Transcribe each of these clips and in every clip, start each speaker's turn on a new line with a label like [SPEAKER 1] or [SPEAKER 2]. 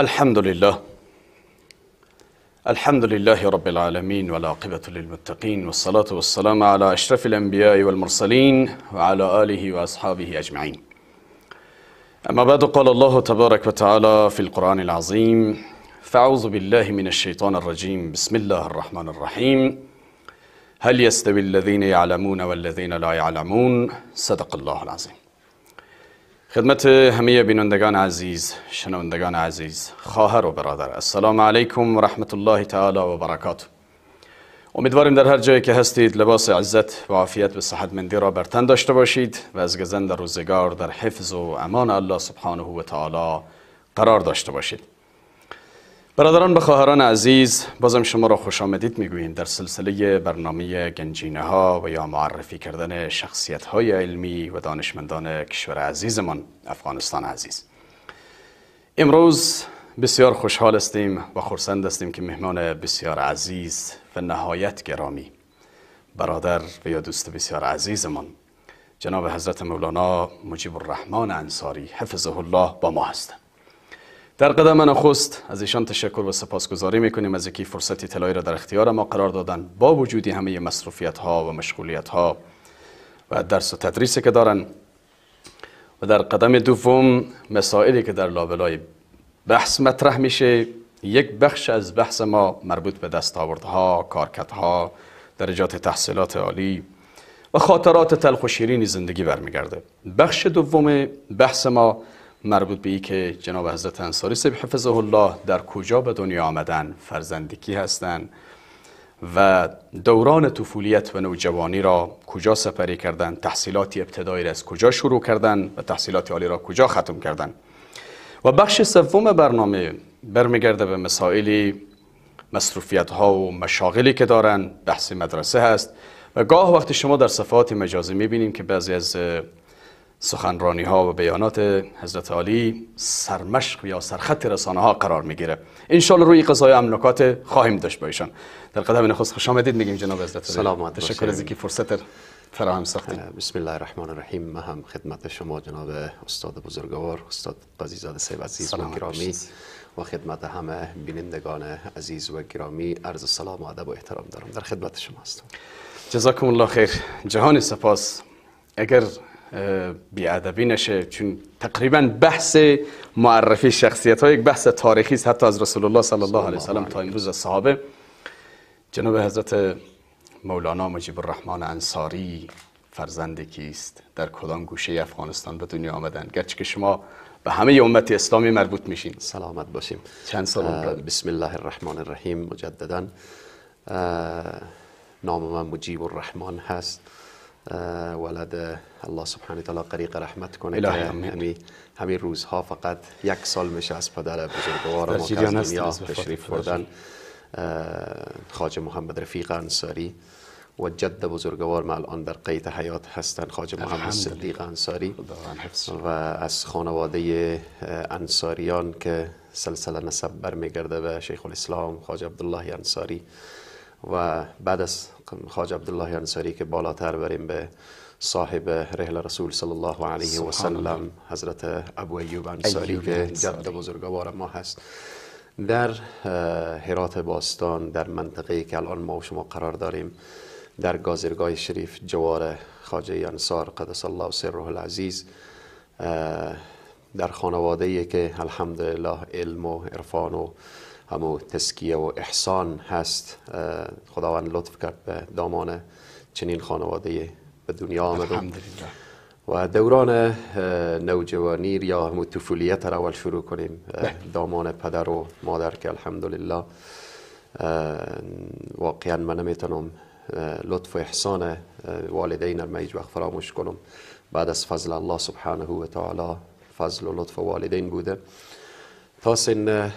[SPEAKER 1] الحمد لله، الحمد لله رب العالمين، والعاقبة للمتقين، والصلاة والسلام على أشرف الأنبياء والمرسلين وعلى آله وأصحابه أجمعين. أما بعد، قال الله تبارك وتعالى في القرآن العظيم: فأعوذ بالله من الشيطان الرجيم، بسم الله الرحمن الرحيم، هل يستوي الذين يعلمون والذين لا يعلمون. صدق الله العظیم. خدمت همه بینندگان عزیز، شنوندگان عزیز، خواهر و برادر، السلام علیکم و رحمت الله تعالی و برکاته. امیدواریم در هر جایی که هستید لباس عزت و عافیت و صحتمندی را بر تن داشته باشید و از گزند روزگار در حفظ و امان الله سبحانه و تعالی قرار داشته باشید. برادران و خواهران عزیز، بازم شما را خوش آمدید میگوییم در سلسله برنامه گنجینه ها و یا معرفی کردن شخصیت های علمی و دانشمندان کشور عزیزمان افغانستان عزیز. امروز بسیار خوشحال هستیم و خرسند هستیم که مهمان بسیار عزیز و نهایت گرامی، برادر و یا دوست بسیار عزیزمان، جناب حضرت مولانا مجیب الرحمن انصاری حفظه الله با ما هستند. در قدم نخست از ایشان تشکر و سپاسگزاری میکنیم از اینکه فرصتی طلایی را در اختیار ما قرار دادن، با وجود همه مصروفیت ها و مشغولیت ها و درس و تدریسی که دارن. و در قدم دوم، مسائلی که در لابلای بحث مطرح میشه، یک بخش از بحث ما مربوط به دستاوردها، کارکردها، درجات تحصیلات عالی و خاطرات تلخ و شیرین زندگی برمیگرده. بخش دوم بحث ما مربوط به ای که جناب حضرت انصاری صاحب حفظه الله در کجا به دنیا آمدن، فرزندکی هستند و دوران طفولیت و نوجوانی را کجا سپری کردن، تحصیلات ابتدایی را از کجا شروع کردن و تحصیلات عالی را کجا ختم کردن. و بخش سوم برنامه برمیگرده به مسائل مصروفیت ها و مشاغلی که دارن، بحث مدرسه هست. و گاه وقتی شما در صفحات مجازی میبینیم که بعضی از سخنرانی ها و بیانات حضرت علی سرمشق یا سرخط رسانه ها قرار میگیره. انشالله روی قضای هم نکات خواهیم داشت با ایشان. در قدم نخست خوش آمدید میگیم جناب حضرت علی.
[SPEAKER 2] سلامت.
[SPEAKER 1] تشکر از اینکه فرصت فراهم ساختید.
[SPEAKER 2] بسم الله الرحمن الرحیم. من هم خدمت شما جناب استاد بزرگوار، استاد قاضی زاده صاحب عزیز و گرامی، و خدمت همه بینندگان عزیز و گرامی عرض سلام و ادب و احترام دارم. در خدمت شما هستم.
[SPEAKER 1] جزاکم الله خیر. جهان سپاس. اگر بی‌ادبی نشه، چون تقریبا بحث معرفی شخصیت ها یک بحث تاریخی است، حتی از رسول الله صلی الله علیه و سلم تا امروز از صحابه. جناب حضرت مولانا مجیب الرحمن انصاری فرزند کیست؟ در کدام گوشه افغانستان به دنیا آمدن؟ گرچه که شما به همه امت اسلامی مربوط میشین.
[SPEAKER 2] سلامت باشیم.
[SPEAKER 1] چند سال عمر؟
[SPEAKER 2] بسم الله الرحمن الرحیم. مجددا نام من مجیب الرحمن هست، ولد الله سبحانه تعالی غریق رحمت کنه که همین روزها فقط یک سال میشه از پدر بزرگوار ما که از دنیا تشریف بردن، خواجه محمد رفیق انصاری، و جد بزرگوار ما الان در قید حیات هستند، خواجه محمد صدیق انصاری، و از خانواده انصاریان که سلسله نسب برمیگرده به شیخ الاسلام خواجه عبدالله انصاری، و بعد از خواجه عبدالله انصاری که بالاتر بریم به صاحب رحل رسول صلی الله علیه و سلم حضرت ابو ایوب انصاری که جد بزرگوار ما هست، در هرات باستان، در منطقه‌ای که الان ما و شما قرار داریم، در گازرگاه شریف جوار خواجه انصار قدس الله سره العزیز، در خانواده‌ای که الحمدلله علم و عرفان و همو تزکیه و احسان هست، خداوند لطف کرد به دامان چنین خانواده به دنیا آمدم. و دوران نوجوانی یا همو طفولیت را اول شروع کنیم، دامان پدر و مادر که الحمدلله واقعا من نمیتونم لطف و احسان والدین را هیچ وقت فراموش کنم. بعد از فضل الله سبحانه و تعالی، فضل و لطف والدین بوده. تا سن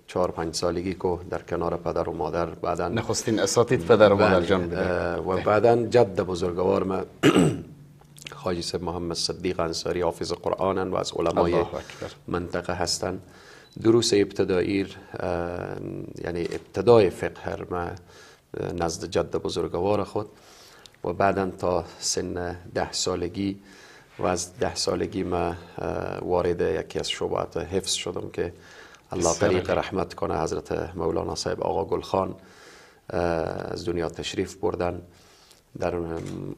[SPEAKER 2] 4-5 سالگی که در کنار پدر و مادر، بعدا
[SPEAKER 1] نخستین اساتید پدر و مادر جان بوده،
[SPEAKER 2] و بعدا جد بزرگوار ما خواجه صاحب محمد صدیق انصاری حافظ قرآن و از علمای منطقه هستند. دروس ابتدایی، یعنی ابتدای فقه ما نزد جد بزرگوار خود، و بعدا تا سن 10 سالگی و از 10 سالگی ما وارد یکی از شعبات حفظ شدم که الله طریق رحمت کنه حضرت مولانا صاحب آقا گلخان از دنیا تشریف بردن. در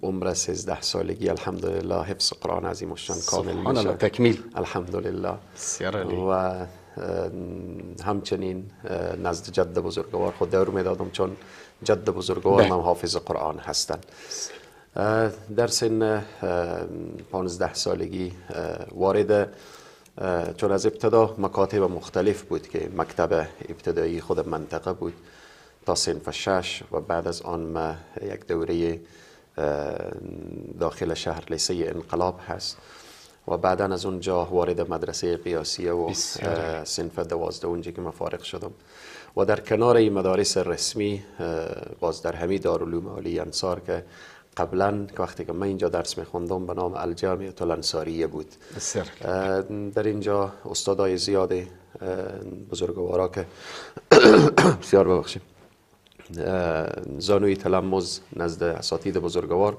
[SPEAKER 2] عمر 13 سالگی الحمدلله حفظ قرآن عظیم الشان کامل میشه،
[SPEAKER 1] تکمیل
[SPEAKER 2] الحمدلله. و همچنین نزد جد بزرگوار خود دور میدادم، چون جد بزرگوار من حافظ قرآن هستند. در سن 15 سالگی وارد، چون از ابتدا مکاتب مختلف بود که مکتب ابتدایی خود منطقه بود تا صنف 6 و بعد از آن ما یک دوره داخل شهر لیسه انقلاب هست و بعدا از اونجا وارد مدرسه قیاسیه و صنف 12 اونجا که من فارغ شدم. و در کنار این مدارس رسمی باز در همی دارالعلوم عالی انصار که قبلا که وقتی که من اینجا درس میخوندم به نام الجامعه الانصاریه بود. در اینجا استادای زیاد بزرگوارا که بسیار ببخشید زانوی تلمذ نزد اساتید بزرگوار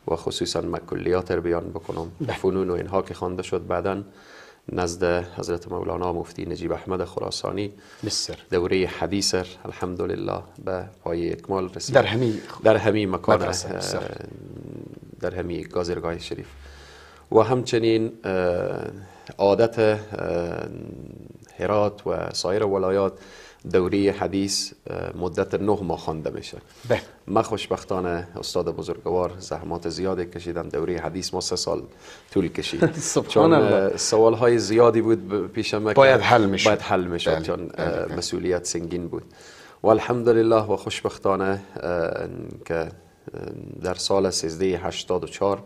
[SPEAKER 2] و خصوصا مکلیات رو بیان بکنم، فنون و اینها که خوانده شد. بعدا نزد حضرت مولانا مفتی نجیب احمد خراسانی دوره حدیث الحمدلله به پای اکمال رسید در همی مکان، در همی گازرگاه شریف. و همچنین عادت هرات و سایر ولایات دوره حدیث مدت 9 ماه خوانده میشه. ما خوشبختانه استاد بزرگوار زحمات زیادی کشیدن، دوره حدیث ما 3 سال طول کشید. چون سوال های زیادی بود پیش ما
[SPEAKER 1] باید حل میشد،
[SPEAKER 2] باید حل میشد، چون مسئولیت سنگین بود. و الحمدلله و خوشبختانه که در سال 1384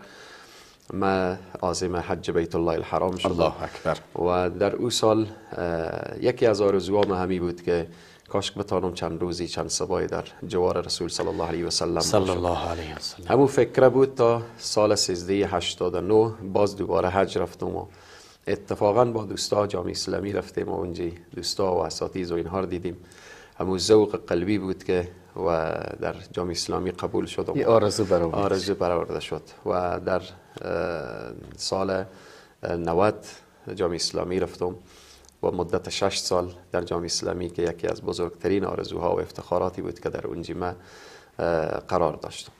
[SPEAKER 2] ما عازم حج بیت الله الحرام شدم.
[SPEAKER 1] الله اکبر.
[SPEAKER 2] و در او سال یکی از آرزوهام همی بود که کاش بتانم چند روزی چند صباحی در جوار رسول صلی الله علیه و سلم
[SPEAKER 1] صلی الله علیه و سلم.
[SPEAKER 2] همون فکر بود تا سال 1389 باز دوباره حج رفتم و اتفاقا با دوستا جامعه اسلامی رفتیم و اونجا دوستا و اساتید و اینها رو دیدیم. همون ذوق قلبی بود که و در جامعه اسلامی قبول شدم.
[SPEAKER 1] این آرزو
[SPEAKER 2] برآورده شد و در سال 90 جامعه اسلامی رفتم و مدت 6 سال در جامعه اسلامی که یکی از بزرگترین آرزوها و افتخاراتی بود که در اونجا ما قرار داشتم.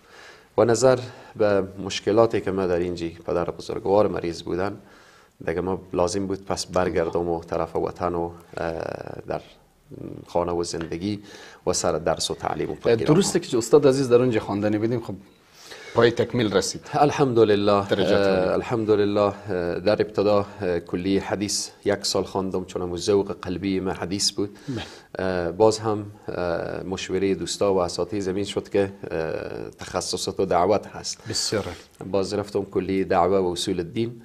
[SPEAKER 2] و نظر به مشکلاتی که ما در اینجا پدر بزرگوار مریض بودن دیگه ما لازم بود پس برگردم و طرف وطن و در خانه و زندگی و سر درس و تعلیم و
[SPEAKER 1] درسته که استاد عزیز در اونجا خواندنی بدیم، خب پای تکمیل رسید
[SPEAKER 2] الحمدلله. الحمدلله در ابتدا کلی حدیث 1 سال خواندم چون ذوق قلبی ما حدیث بود. باز هم مشوره دوستا و اساتید زمین شد که تخصصات و دعوت هست.
[SPEAKER 1] بسیار.
[SPEAKER 2] باز رفتم کلی دعوه و اصول الدین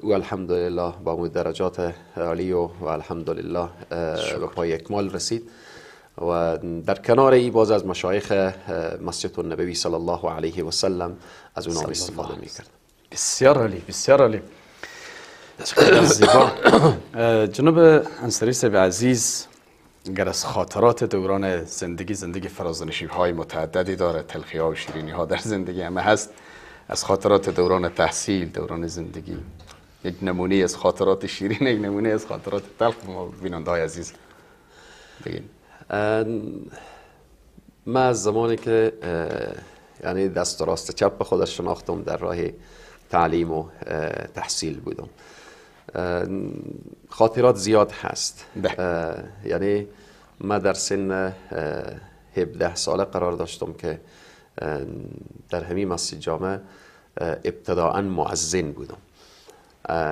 [SPEAKER 2] و الحمدلله با درجات عالی و الحمدلله به پای اکمال رسید. و در کنار ای باز از مشایخ مسجد النبوی صلی الله علیه و سلم از اونها استفاده میکرد.
[SPEAKER 1] بسیار عالی، بسیار عالی، چقدر زیبا. جناب انصاری صاحب عزیز، اگر از خاطرات دوران زندگی فراز و نشیب های متعددی داره، تلخی ها و شیرینی ها در زندگی همه هست، از خاطرات دوران تحصیل، دوران زندگی، یک نمونه از خاطرات شیرین، یک نمونه از خاطرات تلخ ما بیننده های عزیز بگین.
[SPEAKER 2] من از زمانی که یعنی دست راست چپ خودش شناختم در راه تعلیم و تحصیل بودم. خاطرات زیاد هست. یعنی من در سن 17 ساله قرار داشتم که در همین مسجد جامع ابتداعا مؤذن بودم.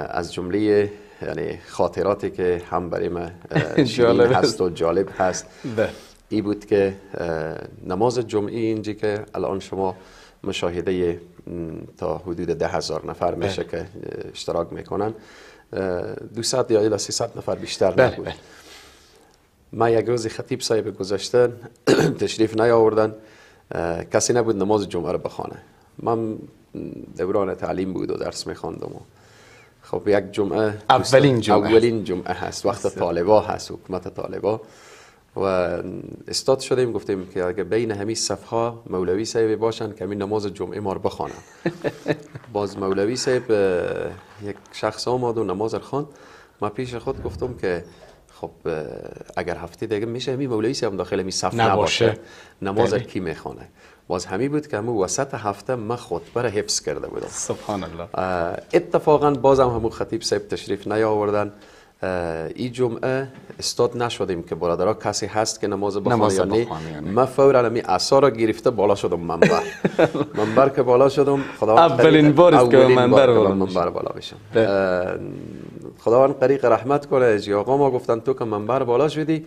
[SPEAKER 2] از جمله یعنی خاطراتی که هم برای من شیرین هست و جالب هست ای بود که نماز جمعه اینجا که الان شما مشاهده تا حدود 10,000 نفر میشه که اشتراک میکنن، 200 یا الی 300 نفر بیشتر نبود. ما یک روزی خطیب صاحب گذاشتن تشریف نیاوردن، کسی نبود نماز جمعه رو بخوانه. من دوران تعلیم بود و درس میخواندم و خب یک جمعه، اولین جمعه هست، وقت طالبا هست، حکومت طالبا. و استاد شدیم، گفتیم که اگه بین همین صفها مولوی صاحب باشن که همین نماز جمعه ما رو بخوانن. باز مولوی صاحب یک شخص آمد و نماز خواند. ما پیش خود گفتم که خب اگر هفته دیگه میشه همین مولوی صاحب داخل همین صف نباشه، نماز کی میخوانه؟ باز همی بود که همون وسط هفته من خطبه را حفظ کرده بودم.
[SPEAKER 1] سبحان الله.
[SPEAKER 2] اتفاقا بازم همون خطیب صاحب تشریف نیاوردن. ای جمعه استاد نشدیم که برادرها کسی هست که نماز بخوانه یا نه. من فورا می عصا را گرفته بالا شدم منبر. منبر که بالا شدم، خدا
[SPEAKER 1] اولین بار است که منبر
[SPEAKER 2] بالا میشم. خداوند غریق رحمت کنه، جی آقا ما گفتن تو که منبر بالا شدی،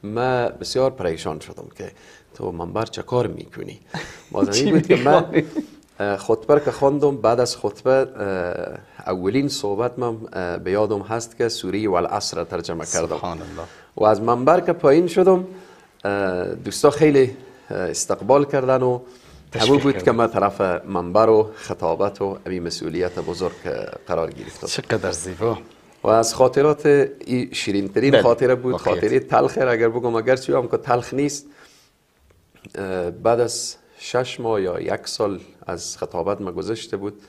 [SPEAKER 2] من بسیار پریشان شدم که تو منبر چه کار میکنی؟ باز این بود که من خطبه که خواندم، بعد از خطبه اولین صحبت من به یادم هست که سوره والعصر ترجمه کردم.
[SPEAKER 1] سبحان الله.
[SPEAKER 2] و از منبر که پایین شدم، دوستا خیلی استقبال کردن و همون بود که من طرف منبر و خطابت و همین مسئولیت بزرگ قرار گرفتم.
[SPEAKER 1] چقدر زیبا.
[SPEAKER 2] و از خاطرات این شیرین ترین خاطره بود، خاطره تلخ اگر بگم، اگرچه هم که تلخ نیست. بعد از 6 ماه یا 1 سال از خطابت ما گذشته بود،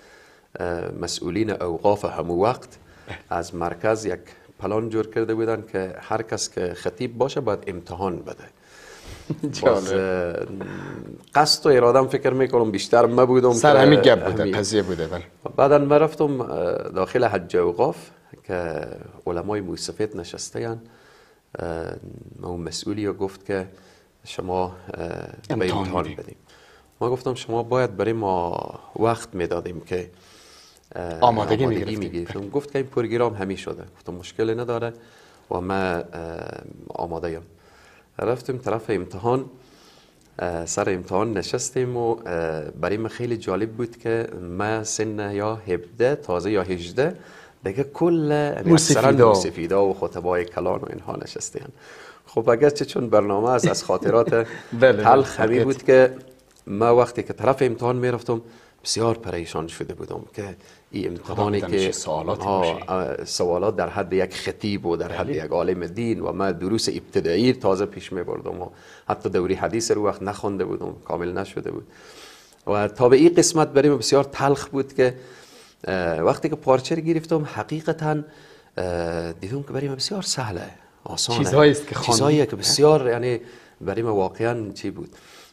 [SPEAKER 2] مسئولین اوقاف همو وقت از مرکز یک پلان جور کرده بودن که هر کس که خطیب باشه باید امتحان بده. باز قصد و ارادم فکر میکنم بیشتر ما بودم،
[SPEAKER 1] سر همین گپ بوده، قضیه بوده. بله.
[SPEAKER 2] بعدا ما رفتم داخل حج اوقاف که علمای موسفید نشسته هن. ما مسئولی گفت که شما به امتحان بدیم. ما گفتم شما باید برای ما وقت میدادیم که
[SPEAKER 1] آمادگی میگرفتیم.
[SPEAKER 2] گفت که این پروگرام همی شده. گفتم مشکلی نداره و ما آماده ایم. رفتیم طرف امتحان، سر امتحان نشستیم و برای ما خیلی جالب بود که ما سن یا 17 تازه یا 18 دیگه کل موسیفیدا و خطبای کلان و اینها نشستیم. خب اگرچه چون برنامه از خاطرات تلخ همی بود که ما وقتی که طرف امتحان میرفتم بسیار پریشان شده بودم که این امتحانی که سوالات در حد یک خطیب و در حد یک عالم دین و ما دروس ابتدایی تازه پیش می بردم و حتی دوری حدیث رو وقت نخوانده بودم، کامل نشده بود و تا به این قسمت برای بسیار تلخ بود که وقتی که پارچه گرفتم حقیقتا دیدم که برای من بسیار سهله، آسانه، چیزهایی که بسیار یعنی برای من واقعا چی بود.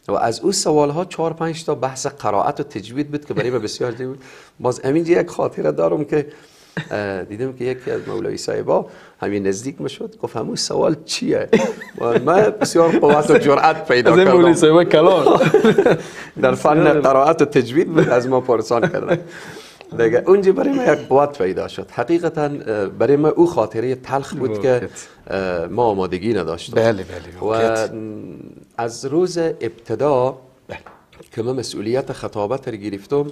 [SPEAKER 2] و از اون سوال ها 4-5 تا بحث قرائت و تجوید بود که برای من بسیار جالب بود. باز همینجا یک خاطره دارم که دیدم که یکی از مولوی صاحبا همین نزدیک میشد، گفت همون سوال چیه؟ و من بسیار قوت و جرأت پیدا کردم. از
[SPEAKER 1] مولوی صاحبا کلام
[SPEAKER 2] در فن قرائت و تجوید بود، از ما پرسان کردن. دیگه اونجا برای من یک قوت پیدا شد. حقیقتا برای من او خاطره تلخ بود که ما آمادگی نداشتم.
[SPEAKER 1] بله بله.
[SPEAKER 2] و از روز ابتدا که من مسئولیت خطابت را گرفتم،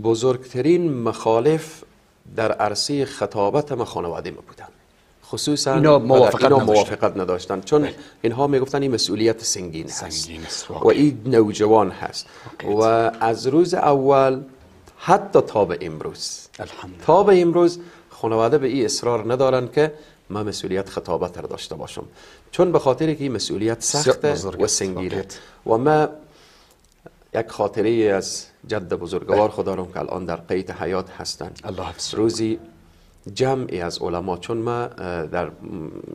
[SPEAKER 2] بزرگترین مخالف در عرصه خطابت ما خانواده ما بودن. خصوصا
[SPEAKER 1] اینا
[SPEAKER 2] موافقت نداشتن، چون اینها میگفتن این مسئولیت سنگین هست و این نوجوان هست. و از روز اول حتی تا به امروز، تا به امروز خانواده به این اصرار ندارن که من مسئولیت خطابت را داشته باشم، چون به خاطر که این مسئولیت سخته و سنگینه. و ما یک خاطره از جد بزرگوار خدا که الان در قید حیات هستند، روزی جمعی از علما، چون ما در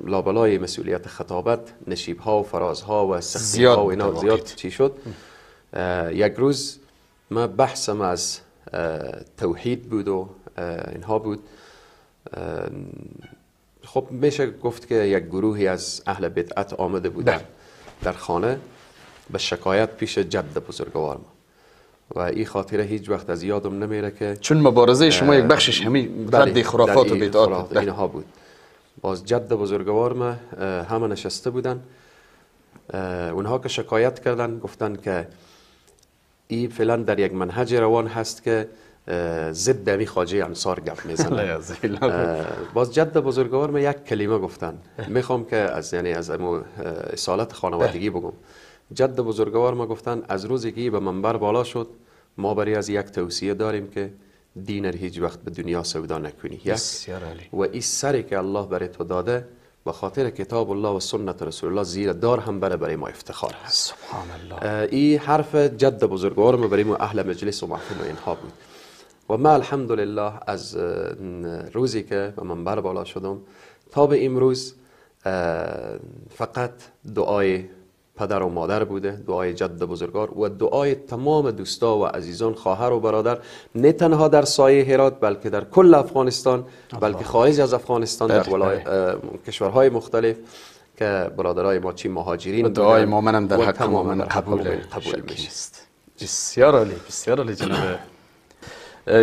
[SPEAKER 2] لابلای مسئولیت خطابت نشیب ها و فرازها و سختی ها و اینا زیاد چی شد. یک روز ما بحثم از توحید بود و اینها بود. خب میشه گفت که یک گروهی از اهل بدعت آمده بودن در خانه به شکایت پیش جد بزرگوار ما، و این خاطره هیچ وقت از یادم نمیره که
[SPEAKER 1] چون مبارزه شما یک بخشش همین رد خرافات و بدعات
[SPEAKER 2] اینها بود. باز جد بزرگوار ما همه نشسته بودن، اونها که شکایت کردن گفتن که این فعلا در یک منهج روان هست که ضد امی خواجه انصار گپ میزنه. باز جد بزرگوار ما یک کلمه گفتن، میخوام که از یعنی از اصالت خانوادگی بگم. جد بزرگوار ما گفتن از روزی که به منبر بالا شد، ما برای از یک توصیه داریم که دین را هیچ وقت به دنیا سودا نکنی. یک، و این سری که الله برای تو داده به خاطر کتاب الله و سنت رسول الله زیر دار هم بره برای ما افتخار هست.
[SPEAKER 1] سبحان الله.
[SPEAKER 2] این حرف جد بزرگوار ما برای ما اهل مجلس و محفل و اینها بود. و ما الحمدلله از روزی که به منبر بالا شدم تا به امروز فقط دعای پدر و مادر بوده، دعای جد بزرگوار و دعای تمام دوستا و عزیزان، خواهر و برادر، نه تنها در سایه هرات بلکه در کل افغانستان، بلکه خارج از افغانستان، در کشورهای مختلف که برادرای ما چی مهاجرین،
[SPEAKER 1] دعای ما منم در حق مؤمن قبول میشه. بسیار عالی، بسیار عالی.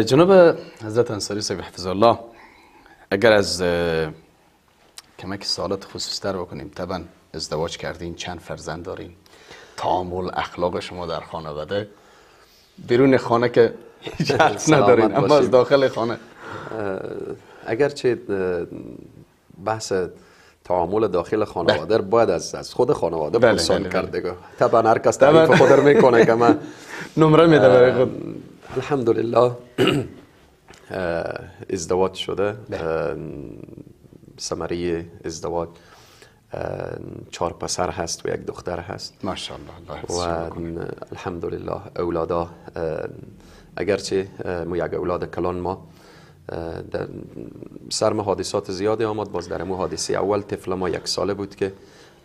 [SPEAKER 1] جناب حضرت انصاری صاحب حفظ الله، اگر از کمک سوالات خصوصی تر بکنیم، طبعا ازدواج کردین، چند فرزند دارین، تعامل اخلاق شما در خانواده، بیرون خانه که هیچ حرف ندارین، اما از داخل خانه.
[SPEAKER 2] اگرچه بحث تعامل داخل خانواده باید از خود خانواده پرسان کرده، طبعا هر کس تعریف خود رو میکنه که من
[SPEAKER 1] نمره میده برای خود.
[SPEAKER 2] الحمدلله ازدواج شده، ثمره ازدواج 4 پسر هست و یک دختر هست.
[SPEAKER 1] ماشاءالله.
[SPEAKER 2] و الحمدلله اولادا، اگرچه مو یک اولاد کلان ما در سرم حادثات زیادی آمد، باز در مو حادثه اول طفل ما 1 ساله بود که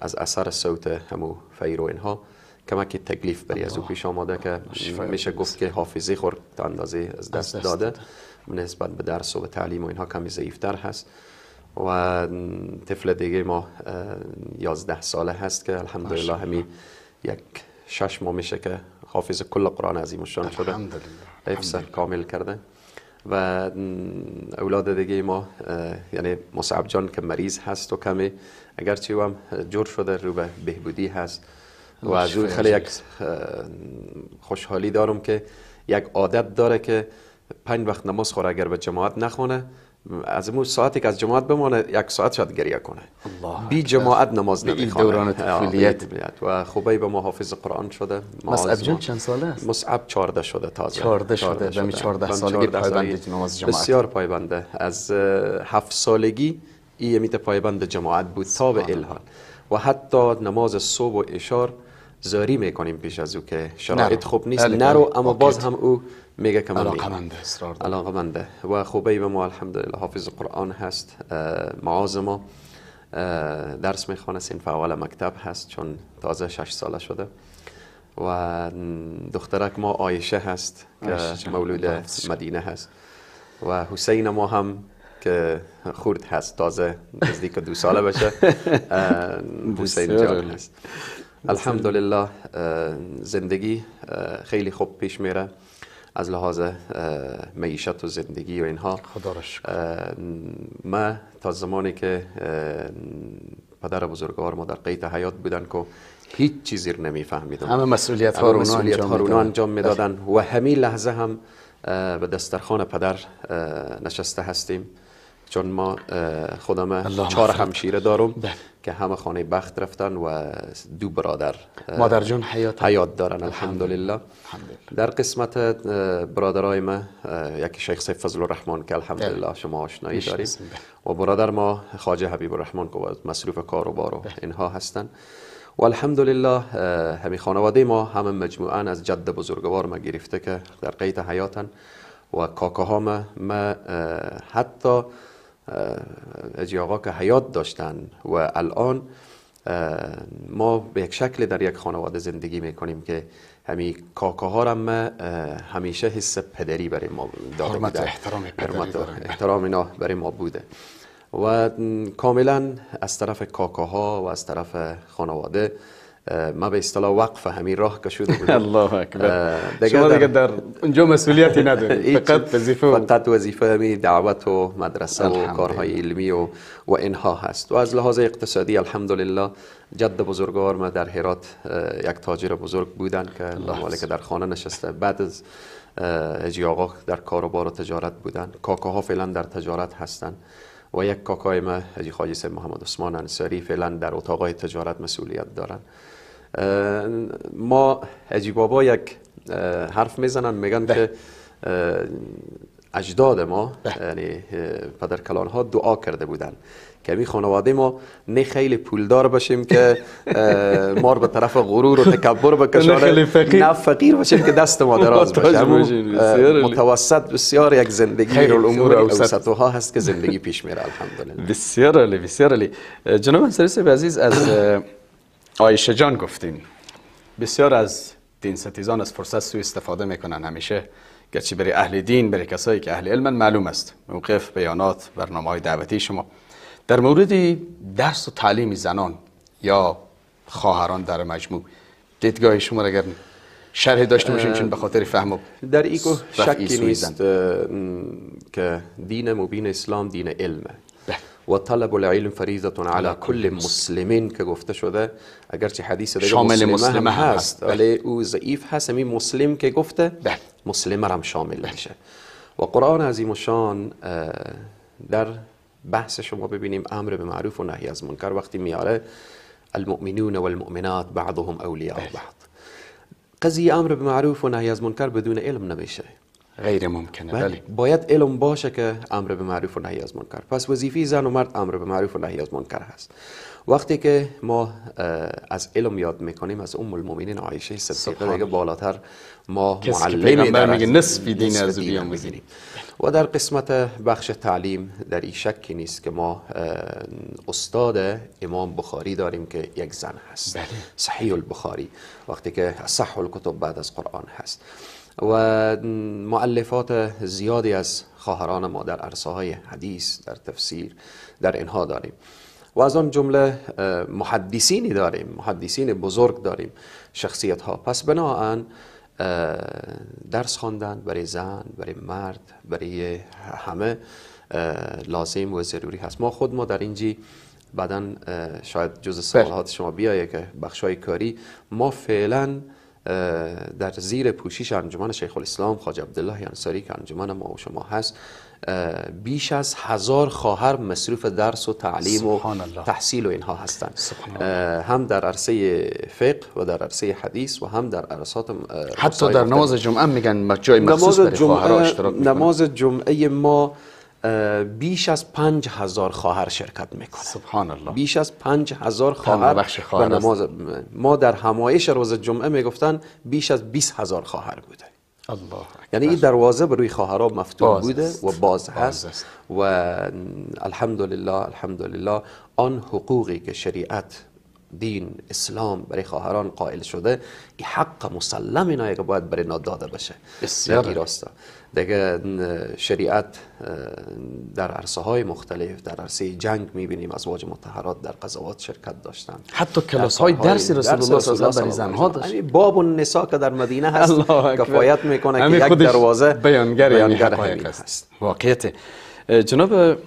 [SPEAKER 2] از اثر صوت همو فیر و اینها کمک تکلیف بری از او پیش آماده که میشه گفت که حافظه خورد تا اندازه از دست داده، نسبت به درس و به تعلیم و اینها کمی ضعیفتر هست. و طفل دیگه ما 11 ساله هست که الحمدلله همی یک 6 ماه میشه که حافظ کل قرآن عظیم الشان شده، حفظ کامل کرده. و اولاد دیگه ما، یعنی مصعب جان که مریض هست و کمی اگرچه هم جور شده رو به بهبودی هست و از اون خیلی یک خوشحالی دارم که یک عادت داره که 5 وقت نماز خوره، اگر به جماعت نخونه از اون ساعتی که از جماعت بمانه 1 ساعت شاید گریه کنه، بی جماعت نماز نمیخوانه.
[SPEAKER 1] دوران طفولیت.
[SPEAKER 2] و خوبی به ما حافظ قرآن شده.
[SPEAKER 1] مصعب جان چند ساله است؟
[SPEAKER 2] مصعب 14 شده تازه.
[SPEAKER 1] 14 شده. دمی 14 سالگی پایبند نماز جماعت.
[SPEAKER 2] بسیار پایبنده. از 7 سالگی این میت پایبند جماعت بود تا به الحال، و حتی نماز صبح و عشاء زاری میکنیم پیش از او که شرایط خوب نیست نرو، اما باز هم او میگه که من
[SPEAKER 1] علاقمنده، اصرار داره،
[SPEAKER 2] علاقمنده. و خوبی به ما الحمدلله حافظ قرآن هست. معاذ ما درس میخوانه، صنف اول مکتب هست چون تازه 6 ساله شده. و دخترک ما عایشه هست که مولود مدینه هست. و حسین ما هم که خورد هست، تازه نزدیک 2 ساله بشه، حسین جان هست. الحمدلله زندگی خیلی خوب پیش میره از لحاظ معیشت و زندگی و اینها.
[SPEAKER 1] خدا را شکر.
[SPEAKER 2] ما تا زمانی که پدر بزرگوار ما در قید حیات بودن که هیچ چیزی رو نمیفهمیدم،
[SPEAKER 1] همه مسئولیت ها
[SPEAKER 2] رو انجام میدادن و همین لحظه هم به دسترخوان پدر نشسته هستیم، چون ما خودم 4 همشیره دارم که همه خانه بخت رفتن و 2 برادر
[SPEAKER 1] مادر جان حیات
[SPEAKER 2] دارن الحمدلله. در قسمت برادرای ما یکی شیخ سیف فضل الرحمن که الحمدلله شما آشنایی دارید، و برادر ما خواجه حبیب الرحمن که مصروف کار و بار و اینها هستن. و الحمدلله همین خانواده ما همه مجموعاً از جد بزرگوار ما گرفته که در قید حیاتن و کاکاها ما حتی اجی آقا که حیات داشتن و الان ما به یک شکل در یک خانواده زندگی میکنیم که همین کاکاها را ما همیشه حس پدری برای ما داده بوده،
[SPEAKER 1] احترام پدری
[SPEAKER 2] احترام اینا برای ما بوده و کاملا از طرف کاکاها و از طرف خانواده ما به اصطلاح وقف همین راه که شده بودم.
[SPEAKER 1] الله اکبر. شما دیگه در اونجا مسئولیتی ندارید، فقط وظیفه،
[SPEAKER 2] فقط وظیفه همین دعوت و مدرسه و کارهای علمی و اینها هست. و از لحاظ اقتصادی الحمدلله جد بزرگوار ما در هرات یک تاجر بزرگ بودن که مالک در خانه نشسته، بعد از حاجی آقا در کاروبار و تجارت بودن، کاکاها فعلا در تجارت هستند و یک کاکای ما حاجی خواجه سید محمد عثمان انصاری فعلا در اتاقای تجارت مسئولیت دارن. ما حاجی بابا یک حرف میزنن، میگن که اجداد ما یعنی پدرکلان ها دعا کرده بودن که می خانواده ما نه خیلی پولدار باشیم که ما رو به طرف غرور و تکبر بکشانه، نه فقیر باشیم که دست ما دراز باشه. متوسط بسیار یک زندگی
[SPEAKER 1] خیر الامور
[SPEAKER 2] اوسطها هست که زندگی پیش میره الحمدلله.
[SPEAKER 1] بسیار عالی، بسیار عالی. جناب انصاری صاحب عزیز، از عایشه جان گفتیم بسیار از دین ستیزان از فرصت سوء استفاده میکنن همیشه، گرچه برای اهل دین، برای کسایی که اهل علم معلوم است موقف، بیانات، برنامه‌های دعوتی شما در مورد درس و تعلیم زنان یا خواهران در مجموع، دیدگاه شما اگر شرح داشته باشیم، چون به خاطر فهم و
[SPEAKER 2] در ایگو شکی نیست که دین مبین اسلام دین علمه و طلب العلم فریضه علی کل مسلمین که گفته شده، اگرچه حدیث دیگه
[SPEAKER 1] شامل مسلمه هم هست
[SPEAKER 2] ولی او ضعیف هست، همین مسلم که گفته مسلمه هم شامل میشه. و قرآن عظیم الشان در بحث شما ببینیم امر به معروف و نهی از منکر وقتی میاره المؤمنون والمؤمنات بعضهم اولیاء بعض، قضیه امر به معروف و نهی از منکر بدون علم نمیشه،
[SPEAKER 1] غیر ممکنه. بله،
[SPEAKER 2] باید علم باشه که امر به معروف و نهی از منکر. پس وظیفه زن و مرد امر به معروف و نهی از منکر هست. وقتی که ما از علم یاد میکنیم، از ام المؤمنین عایشه صدیقه دیگه بالاتر ما معلمی
[SPEAKER 1] در میگه نصف دین از بیاموزیم.
[SPEAKER 2] و در قسمت بخش تعلیم در این شکی نیست که ما استاد امام بخاری داریم که یک زن هست. بله. صحیح البخاری وقتی که صح الکتب بعد از قرآن هست و مؤلفات زیادی از خواهران ما در عرصه های حدیث، در تفسیر، در اینها داریم و از آن جمله محدثینی داریم، محدثین بزرگ داریم، شخصیت ها. پس بناهن درس خواندن برای زن، برای مرد، برای همه لازم و ضروری هست. ما خود ما در اینجی بعداً شاید جز سوالات شما بیایه که بخشای کاری ما فعلا در زیر پوشش انجمن شیخ الاسلام خواجه عبدالله انصاری که انجمن ما و شما هست، بیش از 1000 خواهر مصروف درس و تعلیم و تحصیل و اینها هستند، هم در عرصه فقه و در عرصه حدیث و هم در عرصات،
[SPEAKER 1] حتی در نماز جمعه میگن جای مخصوص برای خواهرها اشتراک میکنن.
[SPEAKER 2] نماز جمعه ما بیش از 5000 خواهر شرکت میکنه.
[SPEAKER 1] سبحان الله.
[SPEAKER 2] بیش از 5000 خواهر به نماز ما در همایش روز جمعه میگفتن بیش از 20000 خواهر بوده.
[SPEAKER 1] الله اکبر.
[SPEAKER 2] یعنی این دروازه بر روی خواهرها مفتوح بوده و باز هست و الحمدلله، الحمدلله آن حقوقی که شریعت، دین اسلام برای خواهران قائل شده، این حق مسلم اینایی که باید برای اینا داده بشه.
[SPEAKER 1] بسیار
[SPEAKER 2] راسته دیگه. شریعت در عرصه های مختلف، در عرصه جنگ میبینیم ازواج مطهرات در قضاوات شرکت داشتن،
[SPEAKER 1] حتی کلاس های درس رسول الله صلی الله علیه و برای زنها داشت.
[SPEAKER 2] باب النساء که در مدینه هست کفایت میکنه که یک دروازه
[SPEAKER 1] بیانگر حقایق است. واقعیت. جناب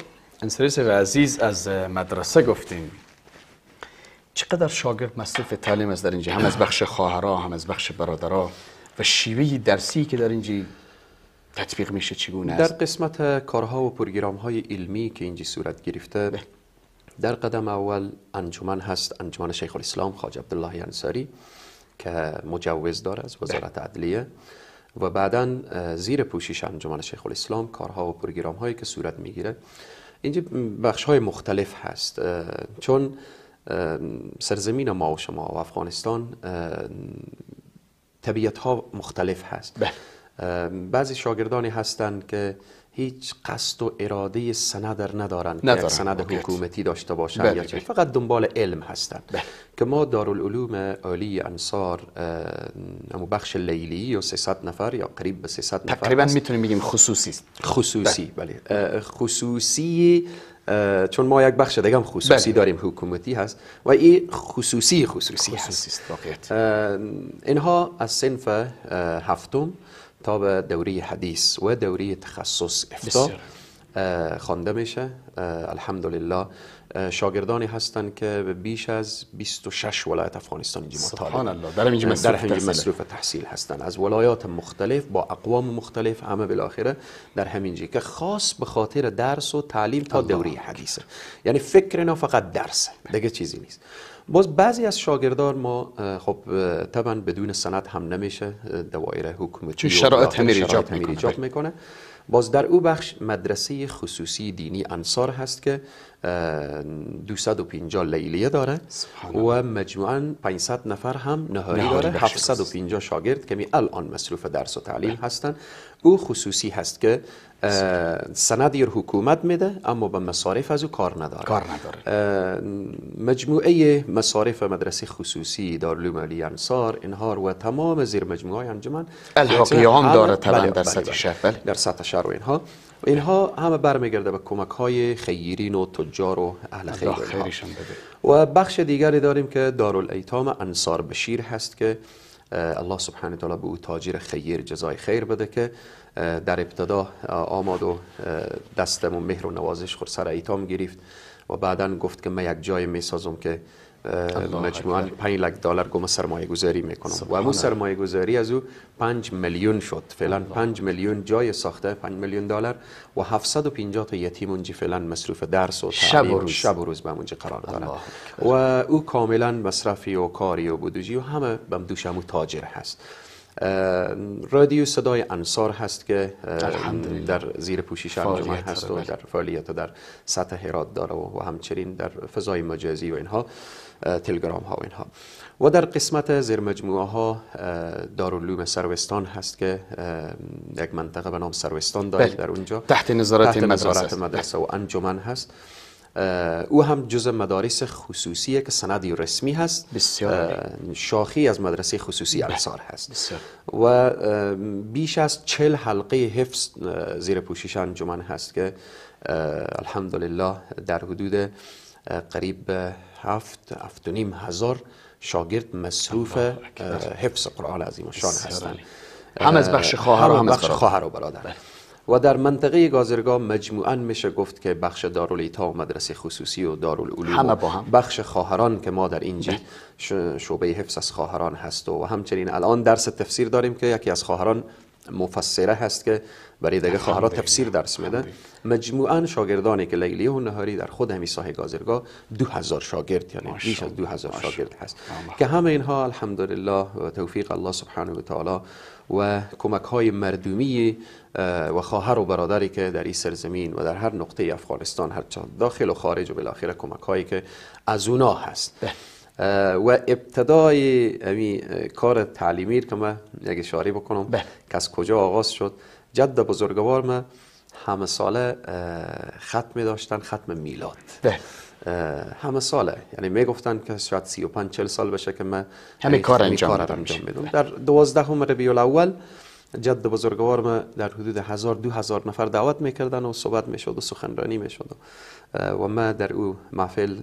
[SPEAKER 1] انصاری صاحب عزیز، از مدرسه گفتیم، چقدر شاگرد مصروف تعلیم است در اینجا، هم از بخش خواهرها هم از بخش برادرها، و شیوه درسی که در اینجا تطبیق میشه چگونه است؟
[SPEAKER 2] در قسمت کارها و پروگرام های علمی که اینجا صورت گرفته، در قدم اول انجمن هست، انجمن شیخ الاسلام خواجه عبدالله انصاری که مجوز داره از وزارت عدلیه، و بعدا زیر پوشش انجمن شیخ الاسلام کارها و پروگرام هایی که صورت میگیره اینجا بخش های مختلف هست. چون سرزمین ما و شما و افغانستان طبیعت ها مختلف هست. بعضی شاگردانی هستند که هیچ قصد و اراده سند ندارند که سند حکومتی داشته باشند، یا فقط دنبال علم هستند. که ما دارالعلوم عالی انصار بخش لیلی و 300 نفر یا قریب به 300 نفر
[SPEAKER 1] تقریبا میتونیم بگیم خصوصی است.
[SPEAKER 2] خصوصی، بله خصوصی، چون ما یک بخش دیگه هم خصوصی داریم حکومتی هست و این خصوصی خصوصی هست. اینها از صنف هفتم تا به دوره حدیث و دوره تخصص افتا خوانده میشه. الحمدلله شاگردانی هستند که به بیش از 26 ولایت افغانستان اینجا
[SPEAKER 1] سبحان الله در اینجا
[SPEAKER 2] مصروف تحصیل هستند، از ولایات مختلف با اقوام مختلف، همه بالاخره در همینجا که خاص به خاطر درس و تعلیم تا دوره حدیثه. یعنی فکر اینا فقط درسه، دیگه چیزی نیست. باز بعضی از شاگردان ما خب طبعا بدون سند هم نمیشه، دوایر حکومتی
[SPEAKER 1] شرایط هم ایجاب میکنه.
[SPEAKER 2] باز در او بخش مدرسه خصوصی دینی انصار هست که 250 لیلیه داره و مجموعاً 500 نفر هم نهاری داره، 750 شاگرد که می الان مصروف درس و تعلیم هستن. او خصوصی هست که سندی حکومت میده اما به مصارف از او کار نداره. مجموعه مصارف مدرسه خصوصی دارالعلوم علی انصار اینها و تمام زیر مجموعه انجمن
[SPEAKER 1] الحاقیه هم داره طبعا در سطح شهر،
[SPEAKER 2] در سطح شهر و اینها همه برمیگرده به کمک های خیرین و تجار و اهل خیر. و بخش دیگری داریم که دارالایتام انصار بشیر هست که الله سبحانه تعالی به او تاجر خیر جزای خیر بده که در ابتدا آمد و دستم و مهر و نوازش خور سر ایتام گرفت و بعدا گفت که من یک جای میسازم که مجموعاً 5 لک دلار گم سرمایه گذاری میکنم و امو سرمایه گذاری از او 5 میلیون شد. فعلا 5 میلیون جای ساخته، 5 میلیون دلار و 750 تا یتیم اونجا فعلا مصروف درس و تعلیم شب و روز به اونجا قرار داره و او کاملا مصرفی و کاری و بودجی و همه به دوش همو تاجر هست. رادیو صدای انصار هست که در زیر پوشش انجمن هست و در فعالیت در سطح هرات داره و همچنین در فضای مجازی و اینها، تلگرام ها و اینها. و در قسمت زیر مجموعه ها دارالعلوم سروستان هست که یک منطقه به نام سروستان داره در اونجا
[SPEAKER 1] تحت نظارت
[SPEAKER 2] مدرسه و انجمن هست. او هم جزء مدارس خصوصیه که سندی رسمی هست،
[SPEAKER 1] بسیار
[SPEAKER 2] شاخی از مدرسه خصوصی انصار هست. بسیار. و بیش از 40 حلقه حفظ زیر پوشش انجمن هست که الحمدلله در حدود قریب 7-7.5 هزار شاگرد مصروف حفظ قرآن عظیم الشان هستند،
[SPEAKER 1] هم از بخش خواهر و هم از بخش
[SPEAKER 2] خواهر و برادر. و در منطقه گازرگاه مجموعاً میشه گفت که بخش دارالایتام و مدرسه خصوصی و دارالعلوم
[SPEAKER 1] همه با هم،
[SPEAKER 2] بخش خواهران که ما در اینجا شعبه حفظ از خواهران هست و همچنین الان درس تفسیر داریم که یکی از خواهران مفسره هست که برای دیگه خواهران تفسیر درس میده. مجموعاً شاگردانی که لیلی و نهاری در خود همین ساحه گازرگاه 2000 شاگرد، یعنی بیش از 2000 شاگرد هست که همه اینها الحمدلله و توفیق الله سبحانه و تعالی و کمک های مردمی و خواهر و برادری که در این سرزمین و در هر نقطه افغانستان، هر داخل و خارج و بالاخره کمک هایی که از اونا هست. و ابتدای کار تعلیمی که من یک اشاره بکنم که از کجا آغاز شد، جد بزرگوار من همه ساله ختم داشتن، ختم میلاد همه ساله، یعنی میگفتن که شاید 35-40 سال بشه که من
[SPEAKER 1] همه کار انجام
[SPEAKER 2] میدم. در 12 ربیع الاول جد بزرگوار ما در حدود 1000-2000 نفر دعوت میکردن و صحبت میشد و سخنرانی میشد و ما در او محفل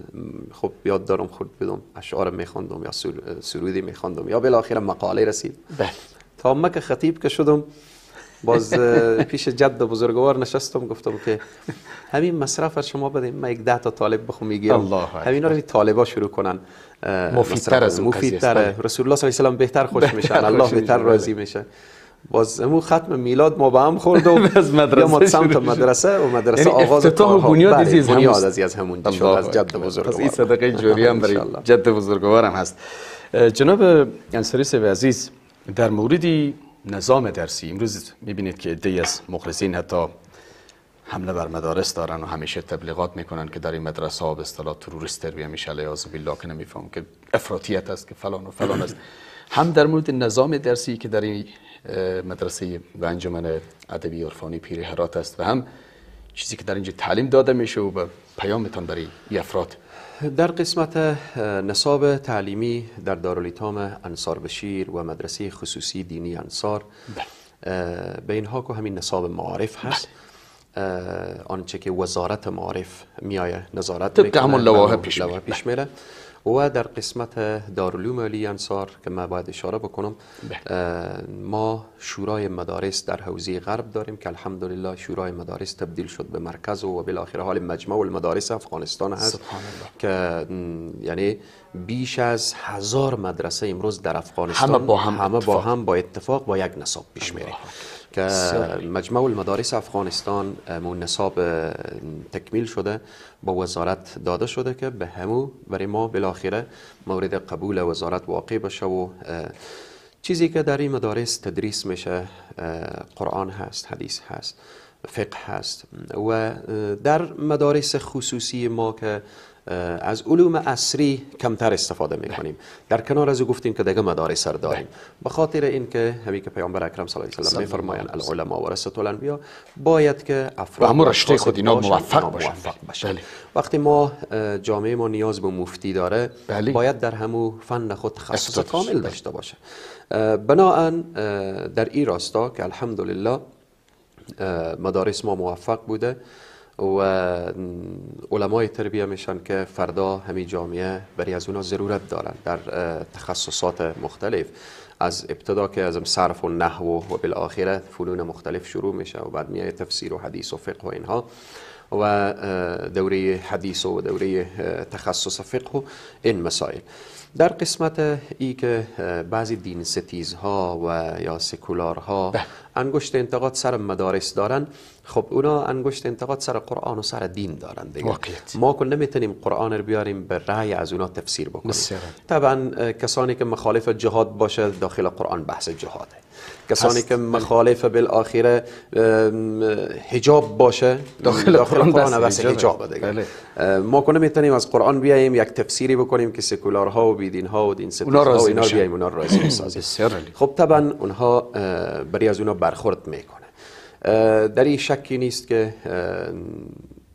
[SPEAKER 2] خب یاد دارم خود بدم اشعار میخواندم یا سرودی میخواندم یا بالاخره مقاله رسید. تا ما که خطیب که شدم باز پیش جد بزرگوار نشستم، گفتم که همین مصرف شما بدیم، ما یک 10 تا طالب بخو میگیرم، همینا رو طالبا شروع کنن،
[SPEAKER 1] مفیدتر از
[SPEAKER 2] مفیدتر، رسول الله صلی الله علیه و سلم بهتر خوش میشن، الله بهتر راضی میشه. باز امو ختم میلاد ما با هم خورد و
[SPEAKER 1] از مدرسه
[SPEAKER 2] ما سمت مدرسه و مدرسه آغاز
[SPEAKER 1] افتتاح و
[SPEAKER 2] بنیاد از همون شد، از جد بزرگوار.
[SPEAKER 1] این صدقه جاری هم برای جد بزرگوارم هست. جناب انصاری صاحب عزیز، در مورد نظام درسی امروز میبینید که عده‌ای از مخلصین حتی حمله بر مدارس دارن و همیشه تبلیغات میکنن که در این مدرسه ها به اصطلاح تروریست تربیه میشه، علیاذ بالله، که نمیفهم که افراطیت است که فلان و فلان است. هم در مورد نظام درسی که در این مدرسه و انجمن ادبی عرفانی پیر هرات است و هم چیزی که در اینجا تعلیم داده میشه و به پیامتان برای افراد.
[SPEAKER 2] در قسمت نصاب تعلیمی در دارالایتام انصار بشیر و مدرسه خصوصی دینی انصار، به اینها که همین نصاب معارف هست، آنچه که وزارت معارف میایه نظارت
[SPEAKER 1] میکنه، همون لوایح
[SPEAKER 2] پیش میره. و در قسمت دارالعلوم علی انصار که من باید اشاره بکنم، ما شورای مدارس در حوزه غرب داریم که الحمدلله شورای مدارس تبدیل شد به مرکز و بالاخره حال مجمع المدارس افغانستان هست.
[SPEAKER 1] سبحان الله.
[SPEAKER 2] که یعنی بیش از 1000 مدرسه امروز در افغانستان
[SPEAKER 1] همه
[SPEAKER 2] با هم با اتفاق با یک نصاب پیش میره که مجمع المدارس افغانستان نصاب تکمیل شده، با وزارت داده شده که به همو برای ما بالاخره مورد قبول وزارت واقع بشه. و چیزی که در این مدارس تدریس میشه قرآن هست، حدیث هست، فقه هست. و در مدارس خصوصی ما که از علوم عصری کمتر استفاده میکنیم، در کنار از او گفتیم که دیگه مدارس رو داریم، به خاطر اینکه همین که پیامبر اکرم صلی الله علیه و سلم میفرمایند العلماء ورثه الانبیا، باید که افراد
[SPEAKER 1] همون رشته خود اینا موفق باشن.
[SPEAKER 2] وقتی ما جامعه ما نیاز به مفتی داره، باید در همو فن خود تخصص کامل داشته باشه. بناءً در این راستا که الحمدلله مدارس ما موفق بوده و علمای تربیه میشن که فردا همین جامعه برای از اونا ضرورت دارن در تخصصات مختلف، از ابتدا که از صرف و نحو و بالاخره فنون مختلف شروع میشه و بعد میاد تفسیر و حدیث و فقه و اینها و دوره حدیث و دوره تخصص فقه و این مسائل. در قسمت ای که بعضی دین ستیزها و یا سکولارها انگشت انتقاد سر مدارس دارن، خب اونا انگشت انتقاد سر قرآن و سر دین دارن دیگه.
[SPEAKER 1] واقعیت.
[SPEAKER 2] ما که نمیتونیم قرآن رو بیاریم به رأی از اونا تفسیر بکنیم. طبعا کسانی که مخالف جهاد باشه داخل قرآن بحث جهاده، کسانی که مخالف بالآخره حجاب باشه
[SPEAKER 1] داخل قرآن
[SPEAKER 2] بحث حجاب دیگه. بله. ما که نمیتونیم از قرآن بیاییم یک تفسیری بکنیم که سکولارها و بیدینها و دین ستیزها و اینا بیاییم اونا راضی بسازیم. خب طبعا اونها برای از اونا برخورد میکنه. در این شکی نیست که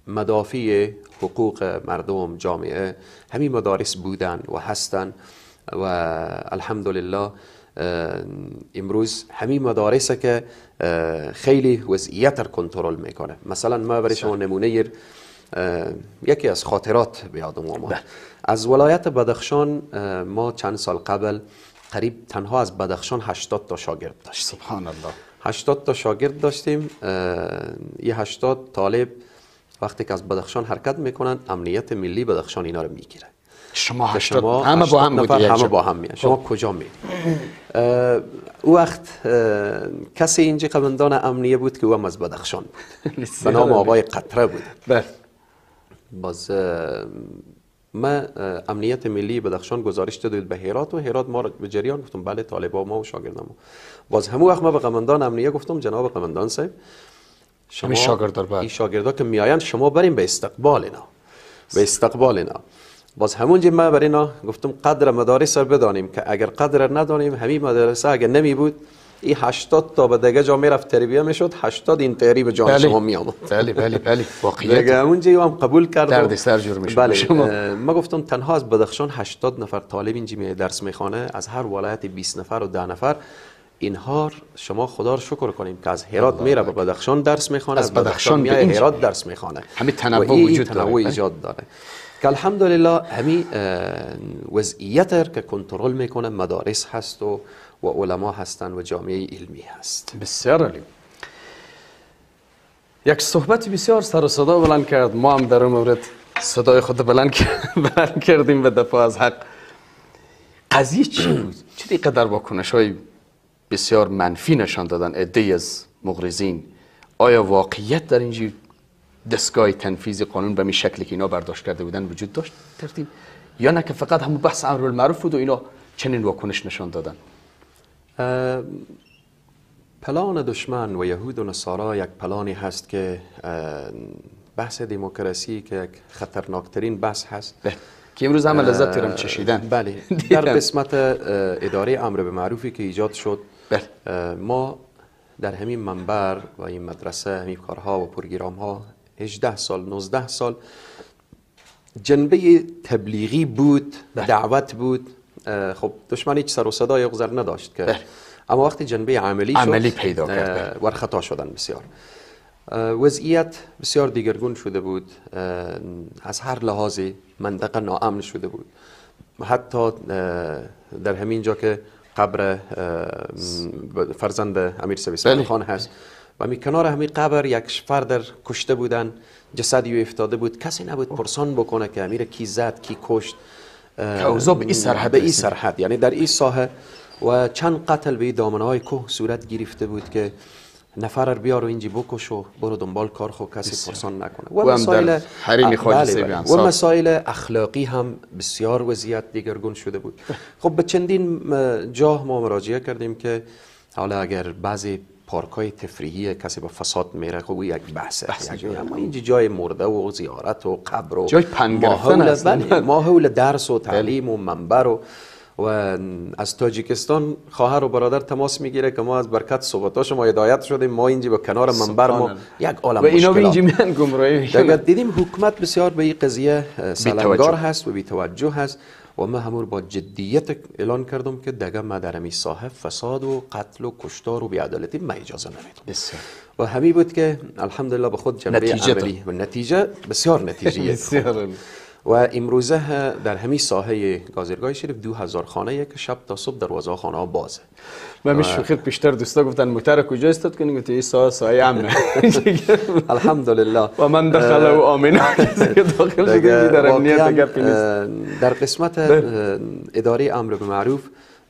[SPEAKER 2] مدافع حقوق مردم جامعه همین مدارس بودن و هستن و الحمدلله امروز همین مدارس که خیلی وضعیت رو کنترل میکنه. مثلا ما برای شما نمونه یکی از خاطرات به یادم آمد. از ولایت بدخشان ما چند سال قبل قریب تنها از بدخشان 80 تا شاگرد داشتیم.
[SPEAKER 1] سبحان الله.
[SPEAKER 2] 80 تا شاگرد داشتیم. یه 80 طالب وقتی که از بدخشان حرکت میکنن امنیت ملی بدخشان اینا رو میگیره.
[SPEAKER 1] شما 80 همه با هم بودید؟
[SPEAKER 2] همه با هم میان. شما کجا میرید؟ او وقت کسی اینجا قمندان امنیه بود که او هم از بدخشان بود، به نام آقای قطره بود.
[SPEAKER 1] بله.
[SPEAKER 2] باز ما امنیت ملی بدخشان گزارش داد به هرات و هرات ما به جریان گفتم بله طالبا ما و شاگردان ما. باز همون وقت ما به قمندان امنیه گفتم جناب قمندان صاحب، شما این شاگردا که میآیند شما بریم به استقبال اینا، به استقبال اینا. باز همونجا ما برای اینا گفتم قدر مدارس رو بدانیم که اگر قدر ندانیم همین مدرسه اگر نمی بود این 80 تا به دیگه جا میرفت تربیه میشد، 80 این تری به جان شما می آمد.
[SPEAKER 1] بله بله بله واقعیت.
[SPEAKER 2] دیگه همونجا هم قبول کرد.
[SPEAKER 1] درد سر جور میشد.
[SPEAKER 2] بله. ما گفتم تنها از بدخشان 80 نفر طالب اینجا می درس میخوانه، از هر ولایت 20 نفر و 10 نفر. اینها شما خدا رو شکر کنیم که از هرات میره به بدخشان درس میخوانه،
[SPEAKER 1] از بدخشان
[SPEAKER 2] میاد هرات درس میخوانه.
[SPEAKER 1] همین تنوع وجود داره،
[SPEAKER 2] تنوع ایجاد داره که الحمدلله همین وضعیت که کنترل میکنه مدارس هست و علما هستند و جامعه علمی هست.
[SPEAKER 1] بسیار عالی. یک صحبت بسیار سر و صدا بلند کرد، ما هم در اون مورد صدای خود بلند کردیم به دفاع از حق. قضیه چی بود؟ چه قدر واکنش های بسیار منفی نشان دادن عده‌ای از مغرضین؟ آیا واقعیت در اینجا دستگاه تنفیذ قانون به می شکلی که اینا برداشت کرده بودن وجود داشت ترتیب، یا نه که فقط همون بحث امر بالمعروف بود و اینا چنین واکنش نشان دادن؟
[SPEAKER 2] پلان دشمن و یهود و نصارا یک پلانی هست که بحث دموکراسی که یک خطرناکترین بحث هست
[SPEAKER 1] که امروز هم لذت دارم چشیدن.
[SPEAKER 2] بله. در قسمت اداره امر به معروفی که ایجاد شد،
[SPEAKER 1] بله.
[SPEAKER 2] ما در همین منبر و این مدرسه همین کارها و پروگرام ها 18 سال 19 سال جنبه تبلیغی بود،
[SPEAKER 1] بله.
[SPEAKER 2] دعوت بود. خب دشمن هیچ سر و صدای غزر نداشت که،
[SPEAKER 1] بله.
[SPEAKER 2] اما وقتی جنبه عملی شد،
[SPEAKER 1] عملی پیدا کرد،
[SPEAKER 2] ورخطا شدن. بسیار وضعیت بسیار دیگرگون شده بود، از هر لحاظی منطقه ناامن شده بود. حتی در همین جا که قبر فرزند امیر سید خان هست و می کنار همین قبر یک فرد کشته بودن، جسدی افتاده بود، کسی نبود پرسان بکنه که امیر کی زد کی کشت.
[SPEAKER 1] که اوضاع به این سرحد،
[SPEAKER 2] به این سرحد، یعنی در این ساحه و چند قتل به دامنه های کوه صورت گرفته بود که نفر رو بیار و اینجی بکش و برو دنبال کار خو، کسی پرسان نکنه.
[SPEAKER 1] و مسائل
[SPEAKER 2] و مسائل اخلاقی هم بسیار وضعیت دیگرگون شده بود. خب به چندین جاه ما مراجعه کردیم که حالا اگر بعضی پارکای تفریحی کسی با فساد میره، خب یک بحثه، اما اینجا جای مرده و زیارت و قبر و
[SPEAKER 1] جای پند گرفتن است،
[SPEAKER 2] ماحول درس و تعلیم و منبر و از تاجیکستان خواهر و برادر تماس میگیره که ما از برکت صحبت‌ها شما هدایت شدیم، ما اینجا با کنار منبر ما یک عالم
[SPEAKER 1] و اینا اینجا میان گمراهی
[SPEAKER 2] میکنن. دیدیم حکومت بسیار به این قضیه سلنگار هست و بی‌توجه هست و من همون با جدیت اعلان کردم که دیگه ما در این ساحه فساد و قتل و کشتار و بی‌عدالتی ما اجازه نمیدم.
[SPEAKER 1] بسیار.
[SPEAKER 2] و همین بود که الحمدلله به خود جنبه عملی و نتیجه بسیار نتیجه
[SPEAKER 1] بسیار.
[SPEAKER 2] و امروزه در همین ساحه گازرگاه شریف 2000 خانه که شب تا صبح دروازه خانه ها بازه.
[SPEAKER 1] من شوخی پیشتر دوستا گفتن موتر کجا استاد کنیم، گفت این ساحه ساحه امنه.
[SPEAKER 2] الحمدلله.
[SPEAKER 1] و من دخل و آمنه، کسی که داخل شده در امنیت گپی نیست.
[SPEAKER 2] در قسمت اداره امر به معروف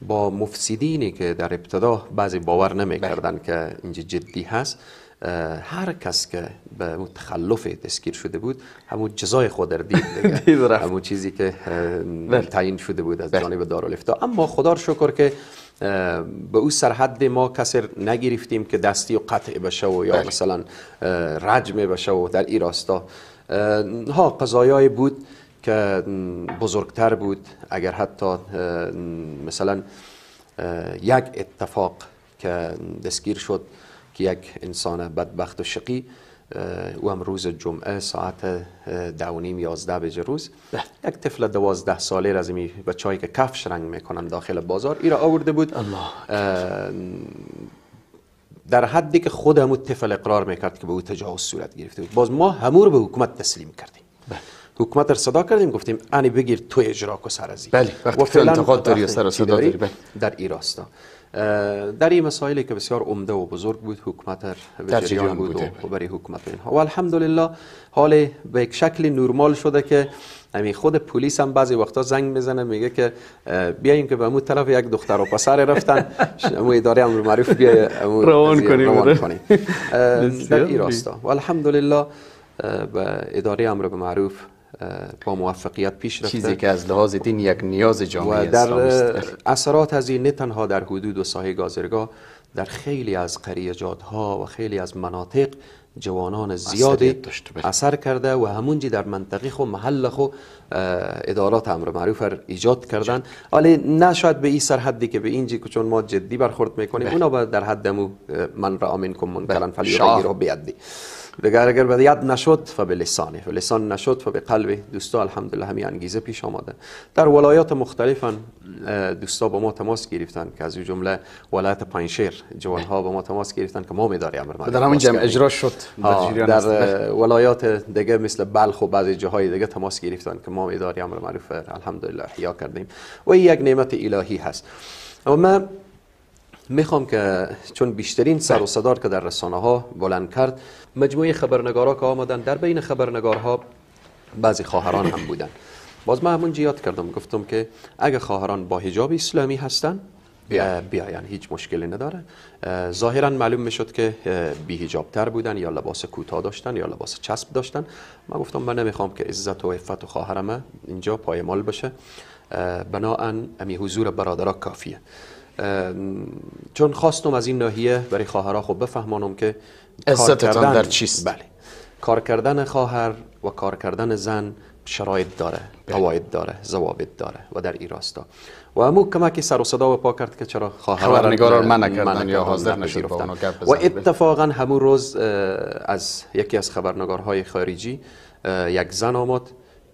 [SPEAKER 2] با مفسدینی که در ابتدا بعضی باور نمی‌کردن که اینجا جدی هست، هر کس که به تخلف دستگیر شده بود همون جزای خود را دید دیگه، همون چیزی که تعیین شده بود از جانب دارالافتا. اما خدا را شکر که به او سرحد ما کسی نگرفتیم که دستی و قطع بشه و یا مثلا رجم بشه و در این راستا ها قضایای بود که بزرگتر بود. اگر حتی مثلا یک اتفاق که دستگیر شد که یک انسان بدبخت و شقی، او هم روز جمعه ساعت 10:30 11 بجه روز، یک طفل 12 ساله را از این بچه‌ای که کفش رنگ میکنن داخل بازار ای را آورده بود.
[SPEAKER 1] الله.
[SPEAKER 2] در حدی که خود همون طفل اقرار میکرد که به او تجاوز صورت گرفته بود. باز ما همون رو به حکومت تسلیم کردیم. حکومت را صدا کردیم، گفتیم انی بگیر تو اجرا کو سر ازی.
[SPEAKER 1] بله، وقتی تو انتقاد داری سر صدا داری. بله.
[SPEAKER 2] در ای راستا در این مسائلی که بسیار عمده و بزرگ بود حکومت در جریان بود و برای حکومت اینها و الحمدلله حال به یک شکل نرمال شده که همین خود پلیس هم بعضی وقتا زنگ میزنه میگه که بیاییم که به امو طرف یک دختر و پسر رفتن، امو اداره امر معروف بیای
[SPEAKER 1] روان کنیم
[SPEAKER 2] در این راستا و الحمدلله به اداره امر به معروف با موفقیت پیش رفته،
[SPEAKER 1] چیزی که از لحاظ دین یک نیاز جامعه
[SPEAKER 2] و در اثرات از این نه تنها در حدود و ساحه گازرگاه، در خیلی از قریه‌جات‌ها و خیلی از مناطق جوانان زیادی اثر کرده و همونجی در منطقه خو محل خو ادارات امر معروف ایجاد کردن. ولی نه شاید به این سرحدی که به اینجی که چون ما جدی برخورد میکنیم اونا در حد مو من را امین کن منکرن فلیغیره بیدی، دیگر اگر به ید نشد فبه لسانه، لسان نشد فبه قلبه. دوستا الحمدلله همین انگیزه پیش آمده. در ولایات مختلف دوستا با ما تماس گرفتن که از جمله ولایت پنجشیر جوانها با ما تماس گرفتن که ما میداریم امر معروف
[SPEAKER 1] در همون جمع اجرا شد.
[SPEAKER 2] در ولایات دیگه مثل بلخ و بعضی جاهای دیگه تماس گرفتن که ما اداره امر معروف الحمدلله احیا کردیم و این یک نعمت الهی هست. اما من میخوام که چون بیشترین سر و صدا که در رسانه ها بلند کرد مجموعه خبرنگارا که آمدن، در بین خبرنگارها بعضی خواهران هم بودن. باز من همون یاد کردم، گفتم که اگه خواهران با حجاب اسلامی هستن بیاین، هیچ مشکلی نداره. ظاهرا معلوم میشد که بی حجاب تر بودن یا لباس کوتاه داشتن یا لباس چسب داشتن. من گفتم من نمیخوام که عزت و عفت و خواهرم اینجا پایمال بشه، بناهن امی حضور برادرها کافیه. چون خواستم از این ناحیه برای خواهرها خب بفهمانم که
[SPEAKER 1] عزتتان در چیست.
[SPEAKER 2] بله، کار کردن خواهر و کار کردن زن شرایط داره، قواعد داره، ضوابط داره و در این راستا و همو کمکی سر و صدا و پا کرد که چرا
[SPEAKER 1] خبرنگارا رو منع کردن یا حاضر نشد با اونا گپ بزنن.
[SPEAKER 2] و اتفاقا همون روز از یکی از خبرنگارهای خارجی یک زن آمد،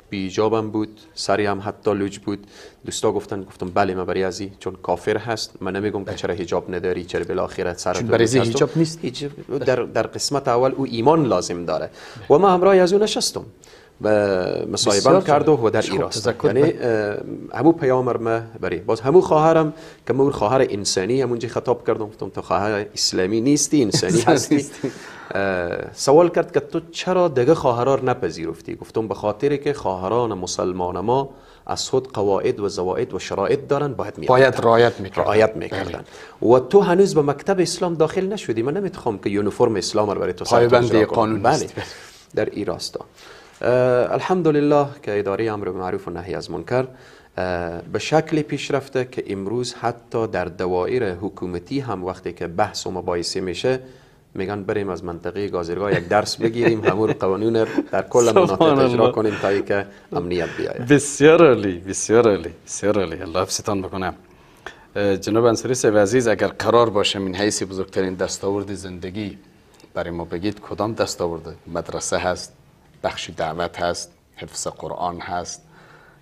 [SPEAKER 2] بی‌حجابم بود، سری هم حتی لوج بود. دوستا گفتن، گفتم بله من برای ازی چون کافر هست من نمیگم که چرا حجاب نداری، چرا بالاخره سرت
[SPEAKER 1] چون برای حجاب نیست.
[SPEAKER 2] در قسمت اول او ایمان لازم داره و من همراه از او نشستم و مصاحبه کرد و در ایراست. یعنی همو پیامر ما برای باز همو خواهرم که من خواهر انسانی همونجا خطاب کردم، گفتم تو خواهر اسلامی نیستی، انسانی هستی. سوال کرد که تو چرا دیگه خواهرار نپذیرفتی؟ گفتم به خاطر که خواهران مسلمان ما از خود قواعد و زواید و شرایط دارن، باید رعایت میکردن و تو هنوز به مکتب اسلام داخل نشدی. من نمیتخوام که یونیفرم اسلام رو برای تو
[SPEAKER 1] پایبند قانون
[SPEAKER 2] نیست. بله، در ایراستا الحمدلله که اداره امر به معروف و نهی از منکر به شکل پیشرفته که امروز حتی در دوایر حکومتی هم وقتی که بحث و مباحثه میشه میگن بریم از منطقه گازرگاه یک درس بگیریم، همون قوانین در کل مناطق اجرا کنیم تا اینکه امنیت بیاید.
[SPEAKER 1] بسیار عالی، بسیار عالی، بسیار عالی. الله حفظتان بکنه. جناب انصاری صاحب عزیز، اگر قرار باشه من حیث بزرگترین دستاورد زندگی برای ما بگید، کدام دستاورد؟ مدرسه هست، بخش دعوت هست، حفظ قرآن هست،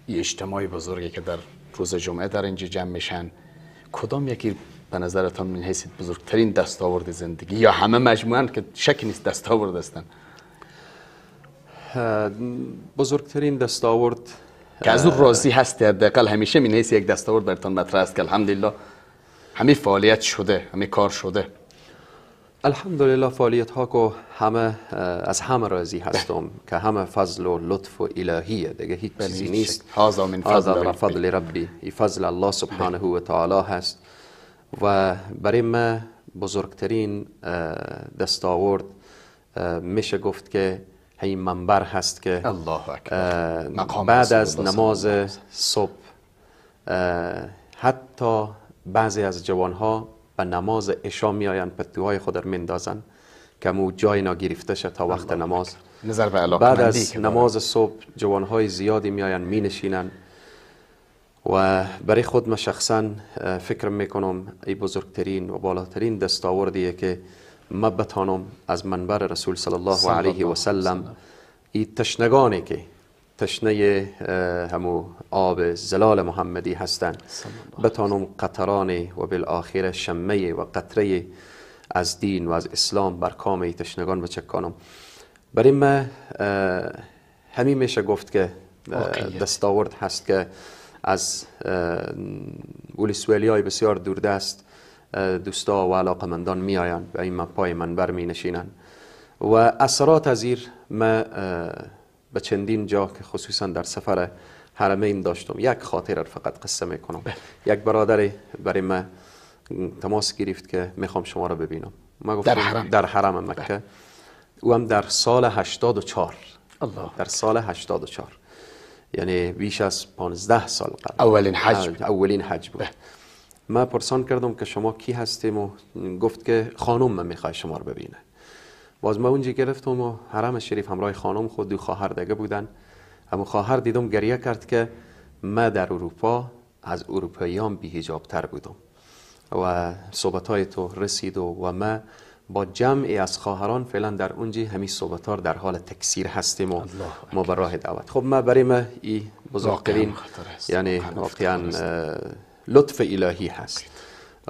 [SPEAKER 1] یه اجتماع بزرگی که در روز جمعه در اینجا جمع میشن، کدام یکی به نظرتان من حیث بزرگترین دستاورد زندگی یا همه مجموعاً که شک نیست دستاورد هستن؟
[SPEAKER 2] بزرگترین دستاورد
[SPEAKER 1] که از اون راضی هستی حداقل همیشه من حیث یک دستاورد براتون مطرح است که الحمدلله همه فعالیت شده، همه کار شده.
[SPEAKER 2] الحمدلله فعالیت ها که همه از همه راضی هستم که همه فضل و لطف و الهیه، دیگه هیچ چیزی نیست.
[SPEAKER 1] هذا من فضل
[SPEAKER 2] ربی، ای فضل الله سبحانه و تعالی هست. و برای ما بزرگترین دستاورد میشه گفت که این منبر هست که
[SPEAKER 1] الله اکبر
[SPEAKER 2] بعد از نماز صبح حتی بعضی از جوانها به نماز عشا میآیند، پتوهای خود را میندازن که مو جای ناگرفته شه تا وقت نماز.
[SPEAKER 1] نظر به علاقه
[SPEAKER 2] بعد از نماز صبح جوانهای زیادی میآیند مینشینن و برای خود من شخصا فکر میکنم ای بزرگترین و بالاترین دستاوردیه که ما بتانم از منبر رسول صلی الله علیه و سلم ای تشنگانی که تشنه همو آب زلال محمدی هستند بتانم قطران و بالآخره شمه و قطره از دین و از اسلام بر کام ای تشنگان بچکانم. برای ما همین میشه گفت که دستاورد هست که از ولسوالی های بسیار دوردست دوستا و علاقمندان می آیند و این پای منبر می نشینند و اثرات از ایر ما به چندین جا که خصوصا در سفر حرمین داشتم. یک خاطر فقط قصه میکنم. یک برادر برای ما تماس گرفت که میخوام شما رو ببینم. ما گفتم
[SPEAKER 1] در حرم،
[SPEAKER 2] در حرم مکه. او هم در سال 84،
[SPEAKER 1] الله،
[SPEAKER 2] در سال 84، یعنی بیش از 15 سال قبل،
[SPEAKER 1] اولین حج بود.
[SPEAKER 2] اولین حج بود. من پرسان کردم که شما کی هستیم و گفت که خانم من میخوای شما رو ببینه. باز من اونجا گرفتم و حرم شریف همراه خانم خود دو خواهر دیگه بودن. اما خواهر دیدم گریه کرد که من در اروپا از اروپاییان بی‌حجاب تر بودم و صحبت‌های تو رسید و من با جمعی از خواهران فعلا در اونجا همین صحبت‌ها در حال تکثیر هستیم و ما به راه دعوت. خب ما برای ما این بزرگترین یعنی واقعا لطف الهی هست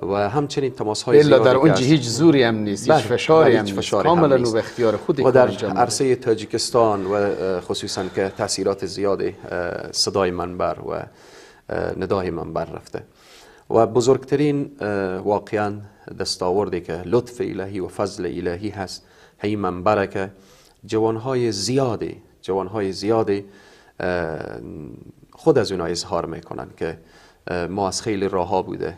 [SPEAKER 2] و همچنین تماس های
[SPEAKER 1] زیادی در اونجا هیچ زوری هم نیست، هیچ فشاری هم نیست، کاملا به اختیار خودی
[SPEAKER 2] و در عرصه تاجیکستان و خصوصا که تاثیرات زیادی صدای منبر و ندای منبر رفته و بزرگترین واقعا دستاوردی که لطف الهی و فضل الهی هست هی منبره که جوانهای زیادی خود از اونها اظهار میکنن که ما از خیلی راه ها بوده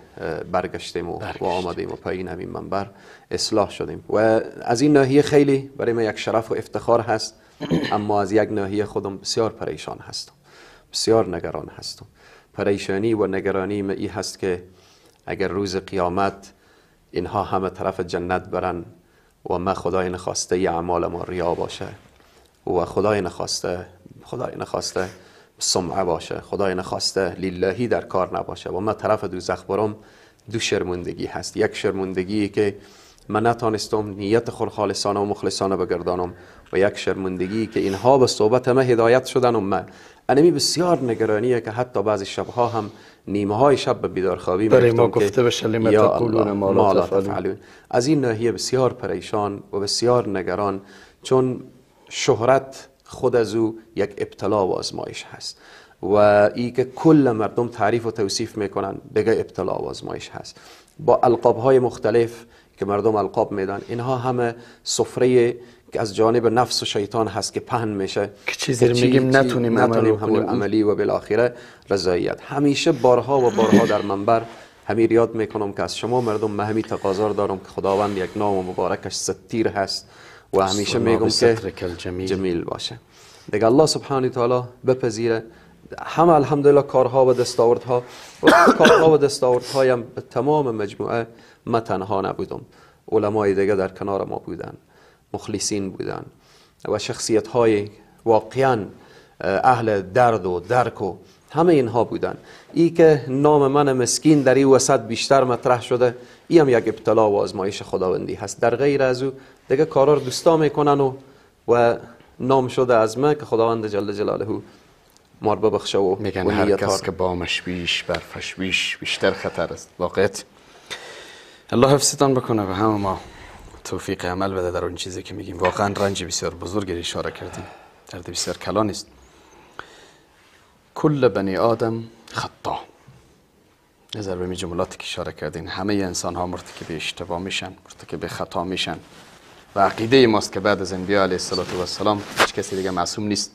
[SPEAKER 2] برگشتیم و آمدیم و پایین همین منبر اصلاح شدیم و از این ناحیه خیلی برای من یک شرف و افتخار هست. اما از یک ناحیه خودم بسیار پریشان هستم، بسیار نگران هستم. پریشانی و نگرانی ما ای هست که اگر روز قیامت اینها همه طرف جنت برن و ما خدای نخواسته ای اعمال ما ریا باشه و خدای نخواسته سمعه باشه، خدای نخواسته للهی در کار نباشه و ما طرف دوزخ برم، دو شرمندگی هست. یک شرمندگی که من نتانستم نیت خود خالصانه و مخلصانه بگردانم و یک شرمندگی که اینها به صحبت ما هدایت شدن و من انمی بسیار نگرانیه که حتی بعضی شبها هم نیمه های شب به بیدارخوابی
[SPEAKER 1] برای ما گفته بشه لما تقولون ما لا تفعلون.
[SPEAKER 2] از این ناحیه بسیار پریشان و بسیار نگران، چون شهرت خود از او یک ابتلا و آزمایش هست و ای که کل مردم تعریف و توصیف میکنن دیگه ابتلا و آزمایش هست با القاب های مختلف که مردم القاب میدن. اینها همه سفره که از جانب نفس و شیطان هست که پهن میشه
[SPEAKER 1] که چیزی رو میگیم نتونیم
[SPEAKER 2] همون عملی و بالاخره رضایت. همیشه بارها و بارها در منبر همین یاد میکنم که از شما مردم من همین تقاضا دارم که خداوند یک نام مبارکش ستیر هست و همیشه میگم که جمیل باشه دیگه. الله سبحانه تعالی بپذیره. همه الحمدلله کارها و دستاوردها و کارها و دستاوردهایم به تمام مجموعه ما تنها نبودم، علمای دیگه در کنار ما بودن، مخلصین بودن و شخصیت های واقعا اهل درد و درک و همه اینها بودن. ای که نام من مسکین در این وسط بیشتر مطرح شده، ای هم یک ابتلا و آزمایش خداوندی هست. در غیر از او دیگه کارا رو دوستا میکنن و نام شده از من که خداوند جل جلاله مار ببخشه. و
[SPEAKER 1] میگن هر کس که بامش بیش برفش بیش بیشتر خطر است. واقعیت الله حفظتان بکنه و همه ما توفیق عمل بده در اون چیزی که میگیم. واقعا رنج بسیار بزرگی اشاره کردیم، درد بسیار کلان است. کل بنی آدم خطا، نظر به می جملاتی که اشاره کردین، همه انسان ها مرتکب اشتباه میشن، مرتکب خطا میشن و عقیده ماست که بعد از انبیا علیه السلام هیچ کسی دیگه معصوم نیست،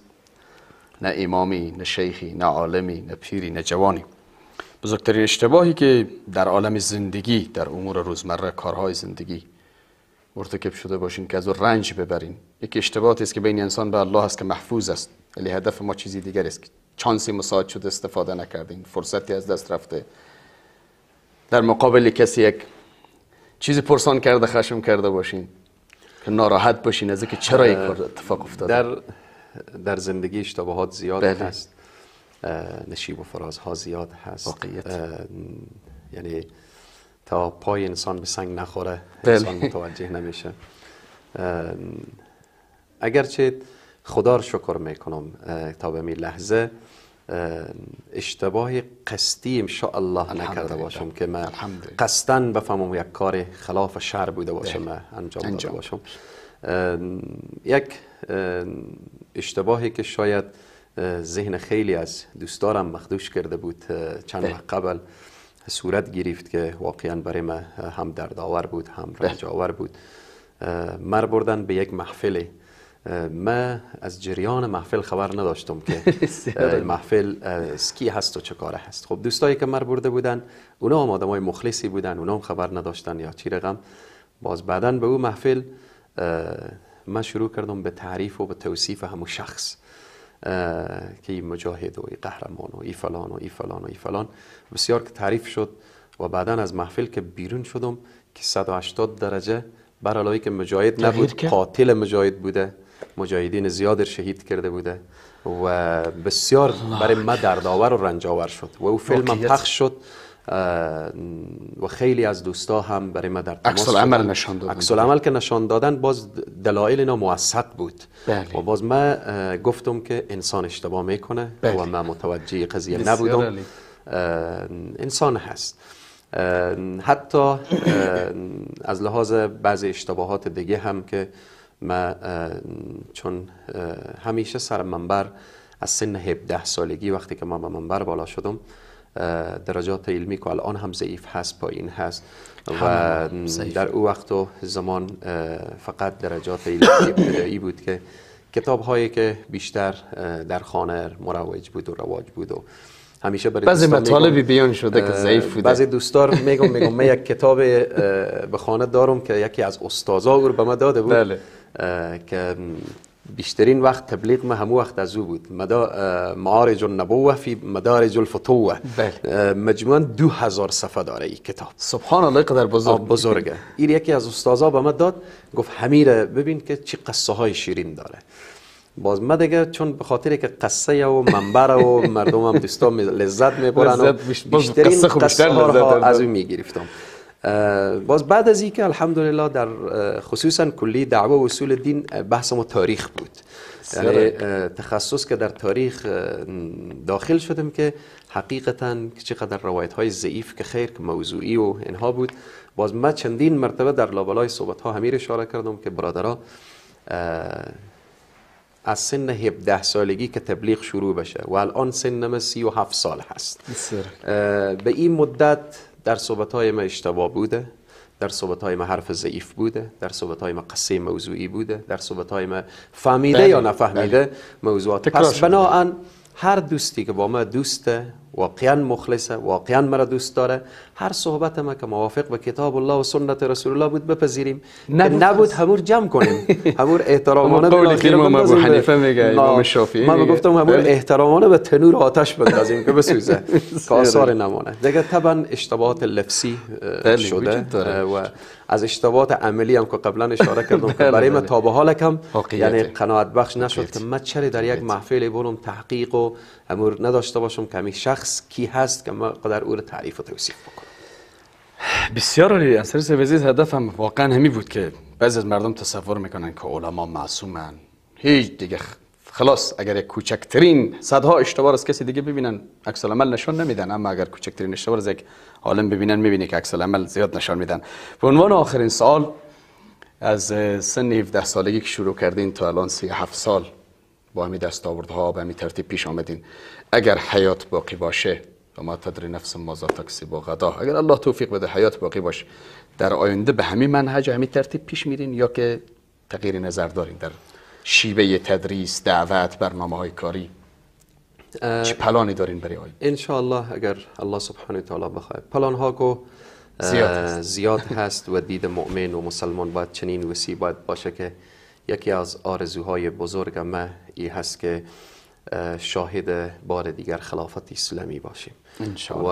[SPEAKER 1] نه امامی، نه شیخی، نه عالمی، نه پیری، نه جوانی. بزرگترین اشتباهی که در عالم زندگی، در امور روزمره، کارهای زندگی مرتکب شده باشین که از او رنج ببرین، یک اشتباهی است که بین انسان و الله است که محفوظ است، ولی هدف ما چیزی دیگر است. چانسی مساعد شده استفاده نکردین، فرصتی از دست رفته، در مقابل کسی یک چیزی پرسان کرده، خشم کرده باشین که ناراحت باشین از اینکه چرا این کار اتفاق افتاده.
[SPEAKER 2] در زندگی اشتباهات زیاد هست، نشیب و فرازها زیاد هست.
[SPEAKER 1] واقعیت
[SPEAKER 2] یعنی تا پای انسان به سنگ نخوره انسان متوجه نمیشه. اگرچه خدا رو شکر میکنم تا به می لحظه اشتباه قصدی انشاءالله نکرده باشم که من قصداً بفهمم یک کار خلاف شرع بوده باشه من انجام داده باشم. یک اشتباهی که شاید ذهن خیلی از دوستارم مخدوش کرده بود چند وقت قبل صورت گرفت که واقعا برای من هم دردآور بود هم رنج‌آور بود. مر بردن به یک محفل، من از جریان محفل خبر نداشتم که محفل سکی هست و چه کاره هست. خب دوستایی که مر برده بودن اونا هم آدمای مخلصی بودن، اونا هم خبر نداشتن یا چی رقم. باز بعداً به او محفل من شروع کردم به تعریف و به توصیف همون شخص که این مجاهد و این قهرمان و این فلان و این فلان و این فلان، بسیار که تعریف شد. و بعداً از محفل که بیرون شدم که 180 درجه بر علاوه که مجاهد نبود، قاتل مجاهد بوده، مجاهدین زیاد شهید کرده بوده و بسیار برای من دردآور و رنج‌آور شد. و او فیلم هم پخش شد و خیلی از دوستا هم برای من در تماس
[SPEAKER 1] عکس العمل نشان دادن.
[SPEAKER 2] عکس العمل که نشان دادن باز دلایل اینا موثق بود. بله. و باز من گفتم که انسان اشتباه میکنه. بله. و من متوجه قضیه نبودم. انسان هست. حتی از لحاظ بعضی اشتباهات دیگه هم که من چون همیشه سر منبر از سن 17 سالگی وقتی که من به منبر بالا شدم، درجات علمی که الان هم ضعیف هست، پایین هست و در او وقت و زمان فقط درجات علمی ابتدایی بود که کتاب هایی که بیشتر در خانه مروج بود و رواج بود و همیشه برای
[SPEAKER 1] بعضی مطالبی بیان شده که ضعیف بوده.
[SPEAKER 2] بعضی دوستار میگم من یک کتاب به خانه دارم که یکی از استادا او رو به من داده بود. بله. که بیشترین وقت تبلیغ ما همو وقت از او بود، معارج النبوه فی مدارج الفتوه. بله. مجموعاً 2000 صفحه داره این کتاب.
[SPEAKER 1] سبحان الله قدر بزرگ
[SPEAKER 2] بزرگه. این یکی از استادا به من داد، گفت همیره ببین که چی قصه های شیرین داره. باز ما دیگه چون به خاطر که قصه و منبر و مردم هم دوستا لذت میبرن و بیشترین قصه ها از او میگرفتم. باز بعد از اینکه الحمدلله در خصوصا کلی دعوه و اصول دین بحث ما تاریخ بود، یعنی تخصص که در تاریخ داخل شدم که حقیقتا چقدر روایت های ضعیف که خیر که موضوعی و اینها بود. باز ما چندین مرتبه در لابلای صحبت ها همیر اشاره کردم که برادرها از سن 17 سالگی که تبلیغ شروع بشه و الان سن ما 37 سال هست، به این مدت در صحبت‌های ما اشتباه بوده، در صحبت‌های ما حرف ضعیف بوده، در صحبت‌های ما قصه موضوعی بوده، در صحبت‌های ما فهمیده یا نفهمیده موضوعات. پس بناهن هر دوستی که با ما دوسته واقعا مخلصه، واقعا مرا دوست داره، هر صحبت ما که موافق به کتاب الله و سنت رسول الله بود بپذیریم، نبود همور جمع کنیم، همور احترامانه
[SPEAKER 1] قولی که امام ابو حنیفه میگه، امام شافعی
[SPEAKER 2] ما گفتم همور احترامانه به تنور آتش بندازیم که بسوزه که آثار نمانه دیگه. طبعا اشتباهات لفظی شده و از اشتباهات عملی هم که قبلا اشاره کردم که برای ما تا به حال کم یعنی قناعت بخش نشد که من چرا در یک محفل برم تحقیق و امور نداشته باشم که همین شخص کی هست که ما قدر او رو تعریف و توصیف بکنم.
[SPEAKER 1] بسیار عالی انصاری صاحب عزیز. هدفم واقعا همین بود که بعضی از مردم تصور میکنن که علما معصومن، هیچ دیگه خلاص، اگر یک کوچکترین صدها اشتباه از کسی دیگه ببینن عکس العمل نشان نمیدن، اما اگر کوچکترین اشتباه از یک عالم ببینن میبینی که عکس العمل زیاد نشان میدن. به عنوان آخرین سوال، از سن 17 سالگی که شروع کردین تا الان 37 سال با همین دستاوردها به همین ترتیب پیش آمدین، اگر حیات باقی باشه و ما تدری نفس ماذا تکسب غدا، اگر الله توفیق بده حیات باقی باشه، در آینده به همین منهج و همین ترتیب پیش میرین یا که تغییر نظر دارین در شیوه تدریس، دعوت، برنامه های کاری؟ چه پلانی دارین برای آینده؟
[SPEAKER 2] انشاءالله اگر الله سبحانه تعالی بخواد پلان ها کو زیاد هست و دید مؤمن و مسلمان باید چنین وسیع باید باشه که یکی از آرزوهای بزرگ ما ای هست که شاهد بار دیگر خلافت اسلامی باشیم و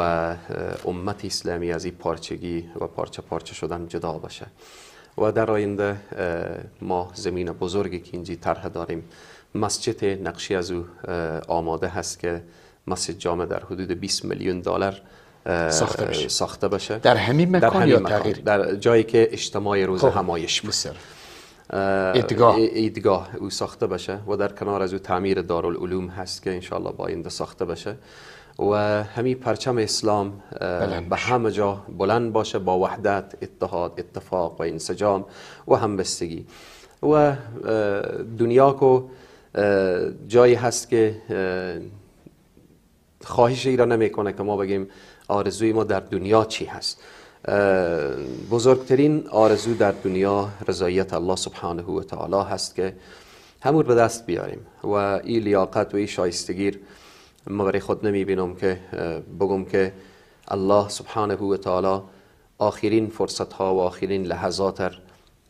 [SPEAKER 2] امت اسلامی از این پارچگی و پارچه پارچه شدن جدا باشه. و در آینده ما زمین بزرگی که اینجی طرح داریم، مسجد نقشی از او آماده هست که مسجد جامع در حدود 20 میلیون دلار ساخته بشه.
[SPEAKER 1] در همین مکان یا تغییر؟
[SPEAKER 2] در جایی که اجتماع روز همایش بود، عیدگاه او ساخته بشه و در کنار از او تعمیر دارالعلوم هست که انشالله با آینده ساخته بشه و همین پرچم اسلام به همه جا بلند باشه با وحدت، اتحاد، اتفاق و انسجام و همبستگی. و دنیا کو جایی هست که خواهش ایران نمیکنه که ما بگیم آرزوی ما در دنیا چی هست. بزرگترین آرزو در دنیا رضایت الله سبحانه و تعالی هست که همون به دست بیاریم و این لیاقت و این شایستگی ما برای خود نمی بینم که بگم که الله سبحانه و تعالی آخرین فرصت ها و آخرین لحظات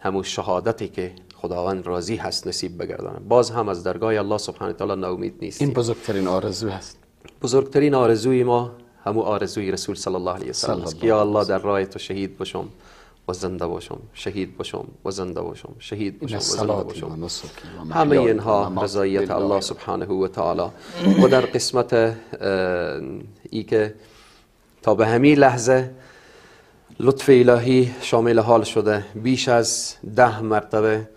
[SPEAKER 2] همون شهادتی که خداوند راضی هست نصیب بگردانه. باز هم از درگاه الله سبحانه و تعالی ناامید نیستیم.
[SPEAKER 1] این بزرگترین آرزو هست.
[SPEAKER 2] بزرگترین آرزوی ما همون آرزوی رسول صلی الله علیه وسلم است که یا الله در راه تو شهید باشم و زنده باشم، شهید باشم و زنده باشم، شهید باشم و زنده باشم. همه اینها رضایت الله سبحانه و تعالی. و در قسمت ای که تا به همین لحظه لطف الهی شامل حال شده، بیش از 10 مرتبه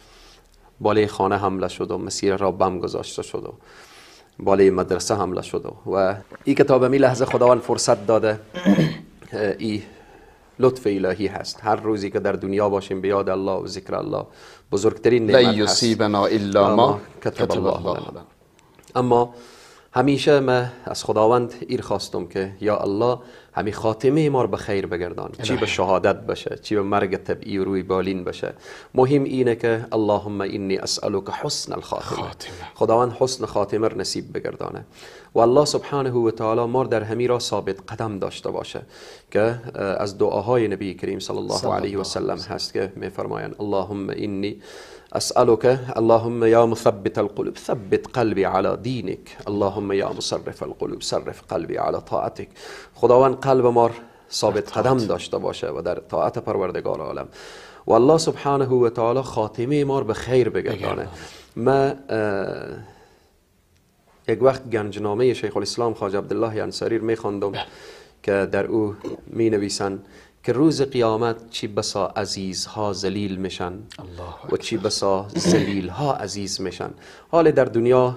[SPEAKER 2] بالای خانه حمله شد و مسیر را بم گذاشته شد و بالای مدرسه حمله شد و ای که تا به می لحظه خداوند فرصت داده، ای لطف الهی هست. هر روزی که در دنیا باشیم به یاد الله و ذکر الله بزرگترین نعمت هست.
[SPEAKER 1] لا یصیبنا الا ما کتب الله لنا.
[SPEAKER 2] اما همیشه ما از خداوند ایر خواستم که یا الله همی خاتمه ما رو به خیر بگردان، چی به شهادت باشه، چی به مرگ طبیعی روی بالین باشه. مهم اینه که اللهم انی اسألک حسن الخاتمه. خداوند حسن خاتمه رو نصیب بگردانه و الله سبحانه و تعالی ما در همی را ثابت قدم داشته باشه که از دعاهای نبی کریم صلی الله علیه و سلم هست که میفرمایند اللهم انی أسألك اللهم يا مثبت القلوب ثبت قلبي على دينك اللهم يا مصرف القلوب صرف قلبي على طاعتك. خداوند قلب ما ثابت قدم داشته باشه و در طاعت پروردگار عالم و الله سبحانه و تعالی خاتمه ما به خیر بگردانه. ما یک وقت گنجنامه شیخ الاسلام خواجه عبدالله انصاری رو میخواندم که در او می نویسند که روز قیامت چی بسا عزیزها ذلیل میشن و چی بسا ذلیلها عزیز میشن. حال در دنیا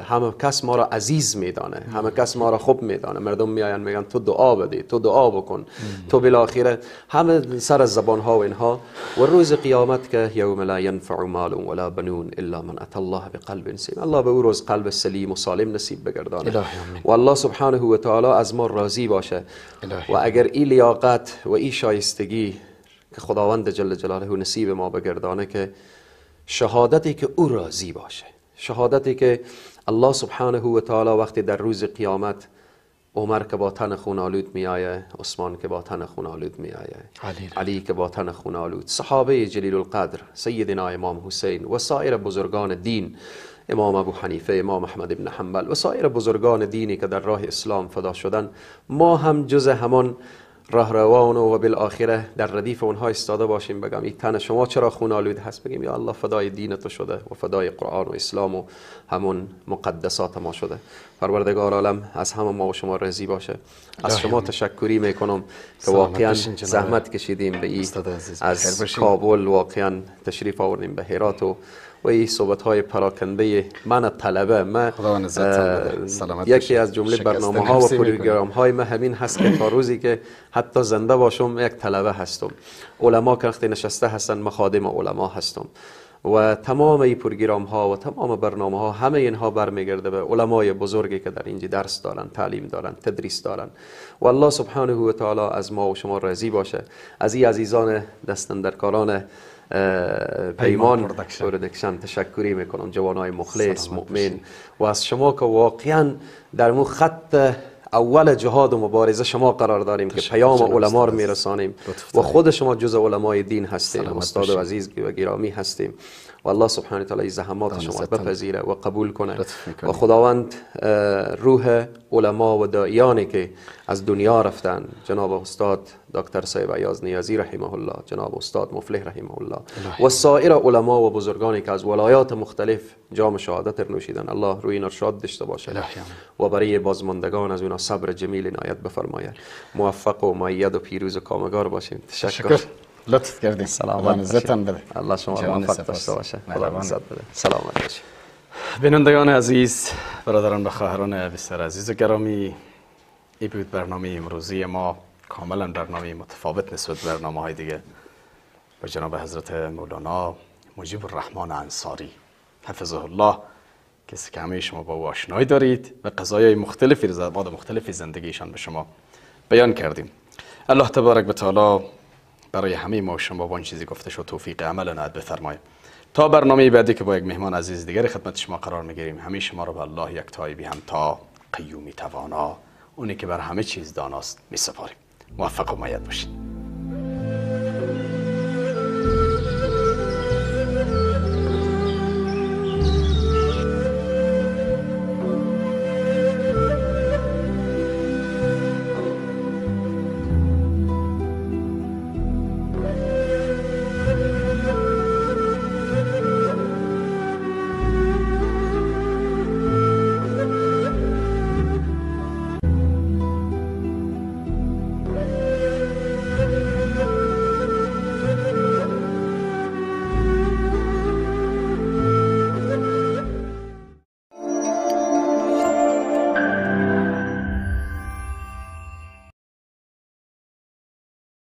[SPEAKER 2] همه کس ما را عزیز میدانه، همه کس ما را خوب میدانه، مردم میآیند میگن تو دعا بده، تو دعا بکن، تو بالاخره همه سر از زبان ها و اینها. و روز قیامت که یوم لا ینفع مال ولا بنون الا من اتى الله بقلب سلیم، الله به او روز قلب سلیم و سالم نصیب بگردانه و الله سبحانه و تعالی از ما راضی باشه. و اگر این لیاقت و این شایستگی که خداوند جل جلاله نصیب ما بگردانه که شهادتی که او راضی باشه، شهادتی که الله سبحانه و تعالی وقتی در روز قیامت عمر که با تن خون آلود می آیه، عثمان که با تن خون آلود می آیه، علی که با تن خون آلود، صحابه جلیل القدر، سیدنا امام حسین و سایر بزرگان دین، امام ابو حنیفه، امام احمد بن حنبل و سایر بزرگان دینی که در راه اسلام فدا شدن، ما هم جز همان راهروان و بالآخره در ردیف اونها ایستاده باشیم، بگم این تن شما چرا خون آلود هست، بگیم یا الله فدای دین تو شده و فدای قرآن و اسلام و همون مقدسات ما شده. پروردگار عالم از همه ما و شما راضی باشه. از شما تشکری میکنم که واقعا زحمت کشیدیم به این، از کابل واقعا تشریف آوردیم به هرات و این صحبت های پراکنده من طلبه من یکی از جمله برنامه ها و پروگرام های من همین هست که تا روزی که حتی زنده باشم یک طلبه هستم. علما که وقتی نشسته هستن من خادم علما هستم و تمام این پروگرام ها و تمام برنامه ها همه اینها برمیگرده به علمای بزرگی که در اینجا درس دارن، تعلیم دارن، تدریس دارن و الله سبحانه و تعالی از ما و شما راضی باشه. از این عزیزان دست‌اندرکاران پیمان production تشکری میکنم، جوانای مخلص مؤمن، و از شما که واقعا در مو خط اول جهاد و مبارزه شما قرار داریم که پیام علما رو میرسانیم و خود شما جز علمای دین هستیم، استاد و عزیز و گرامی هستیم و الله سبحانه و تعالی زحمات شما بپذیره و قبول کنه و خداوند روح علما و داعیانی که از دنیا رفتن، جناب استاد دکتر صاحب ایاز نیازی رحمه الله، جناب استاد مفلح رحمه الله و سایر علما و بزرگانی که از ولایات مختلف جام شهادت نوشیدن، الله روی اینا شاد داشته باشه و برای بازماندگان از اونا صبر جمیل عنایت بفرماید. موفق و مؤید و پیروز و کامگار باشیم. تشکر،
[SPEAKER 1] لطف کردین، سلامت بده.
[SPEAKER 2] الله شما رو موفق داشته باشه، خدا عزت بده. سلامت باشید.
[SPEAKER 1] بینندگان عزیز، برادران و خواهران بسیار عزیز و گرامی، این بود برنامه امروزی ما، کاملا برنامه متفاوت نسبت به برنامه های دیگه، با جناب حضرت مولانا مجیب الرحمن انصاری حفظه الله، کسی که همه شما با او آشنایی دارید و قضایای مختلفی رو ابعاد مختلفی زندگیشان به شما بیان کردیم. الله تبارک و تعالی برای همه ما و شما با آن چیزی گفته شد توفیق عمل عنایت بفرمایه. تا برنامه بعدی که با یک مهمان عزیز دیگر خدمت شما قرار میگیریم، همه شما رو به الله یکتایی بی همتا، قیومی توانا، اونی که بر همه چیز داناست میسپاریم. موفق و مؤید باشید.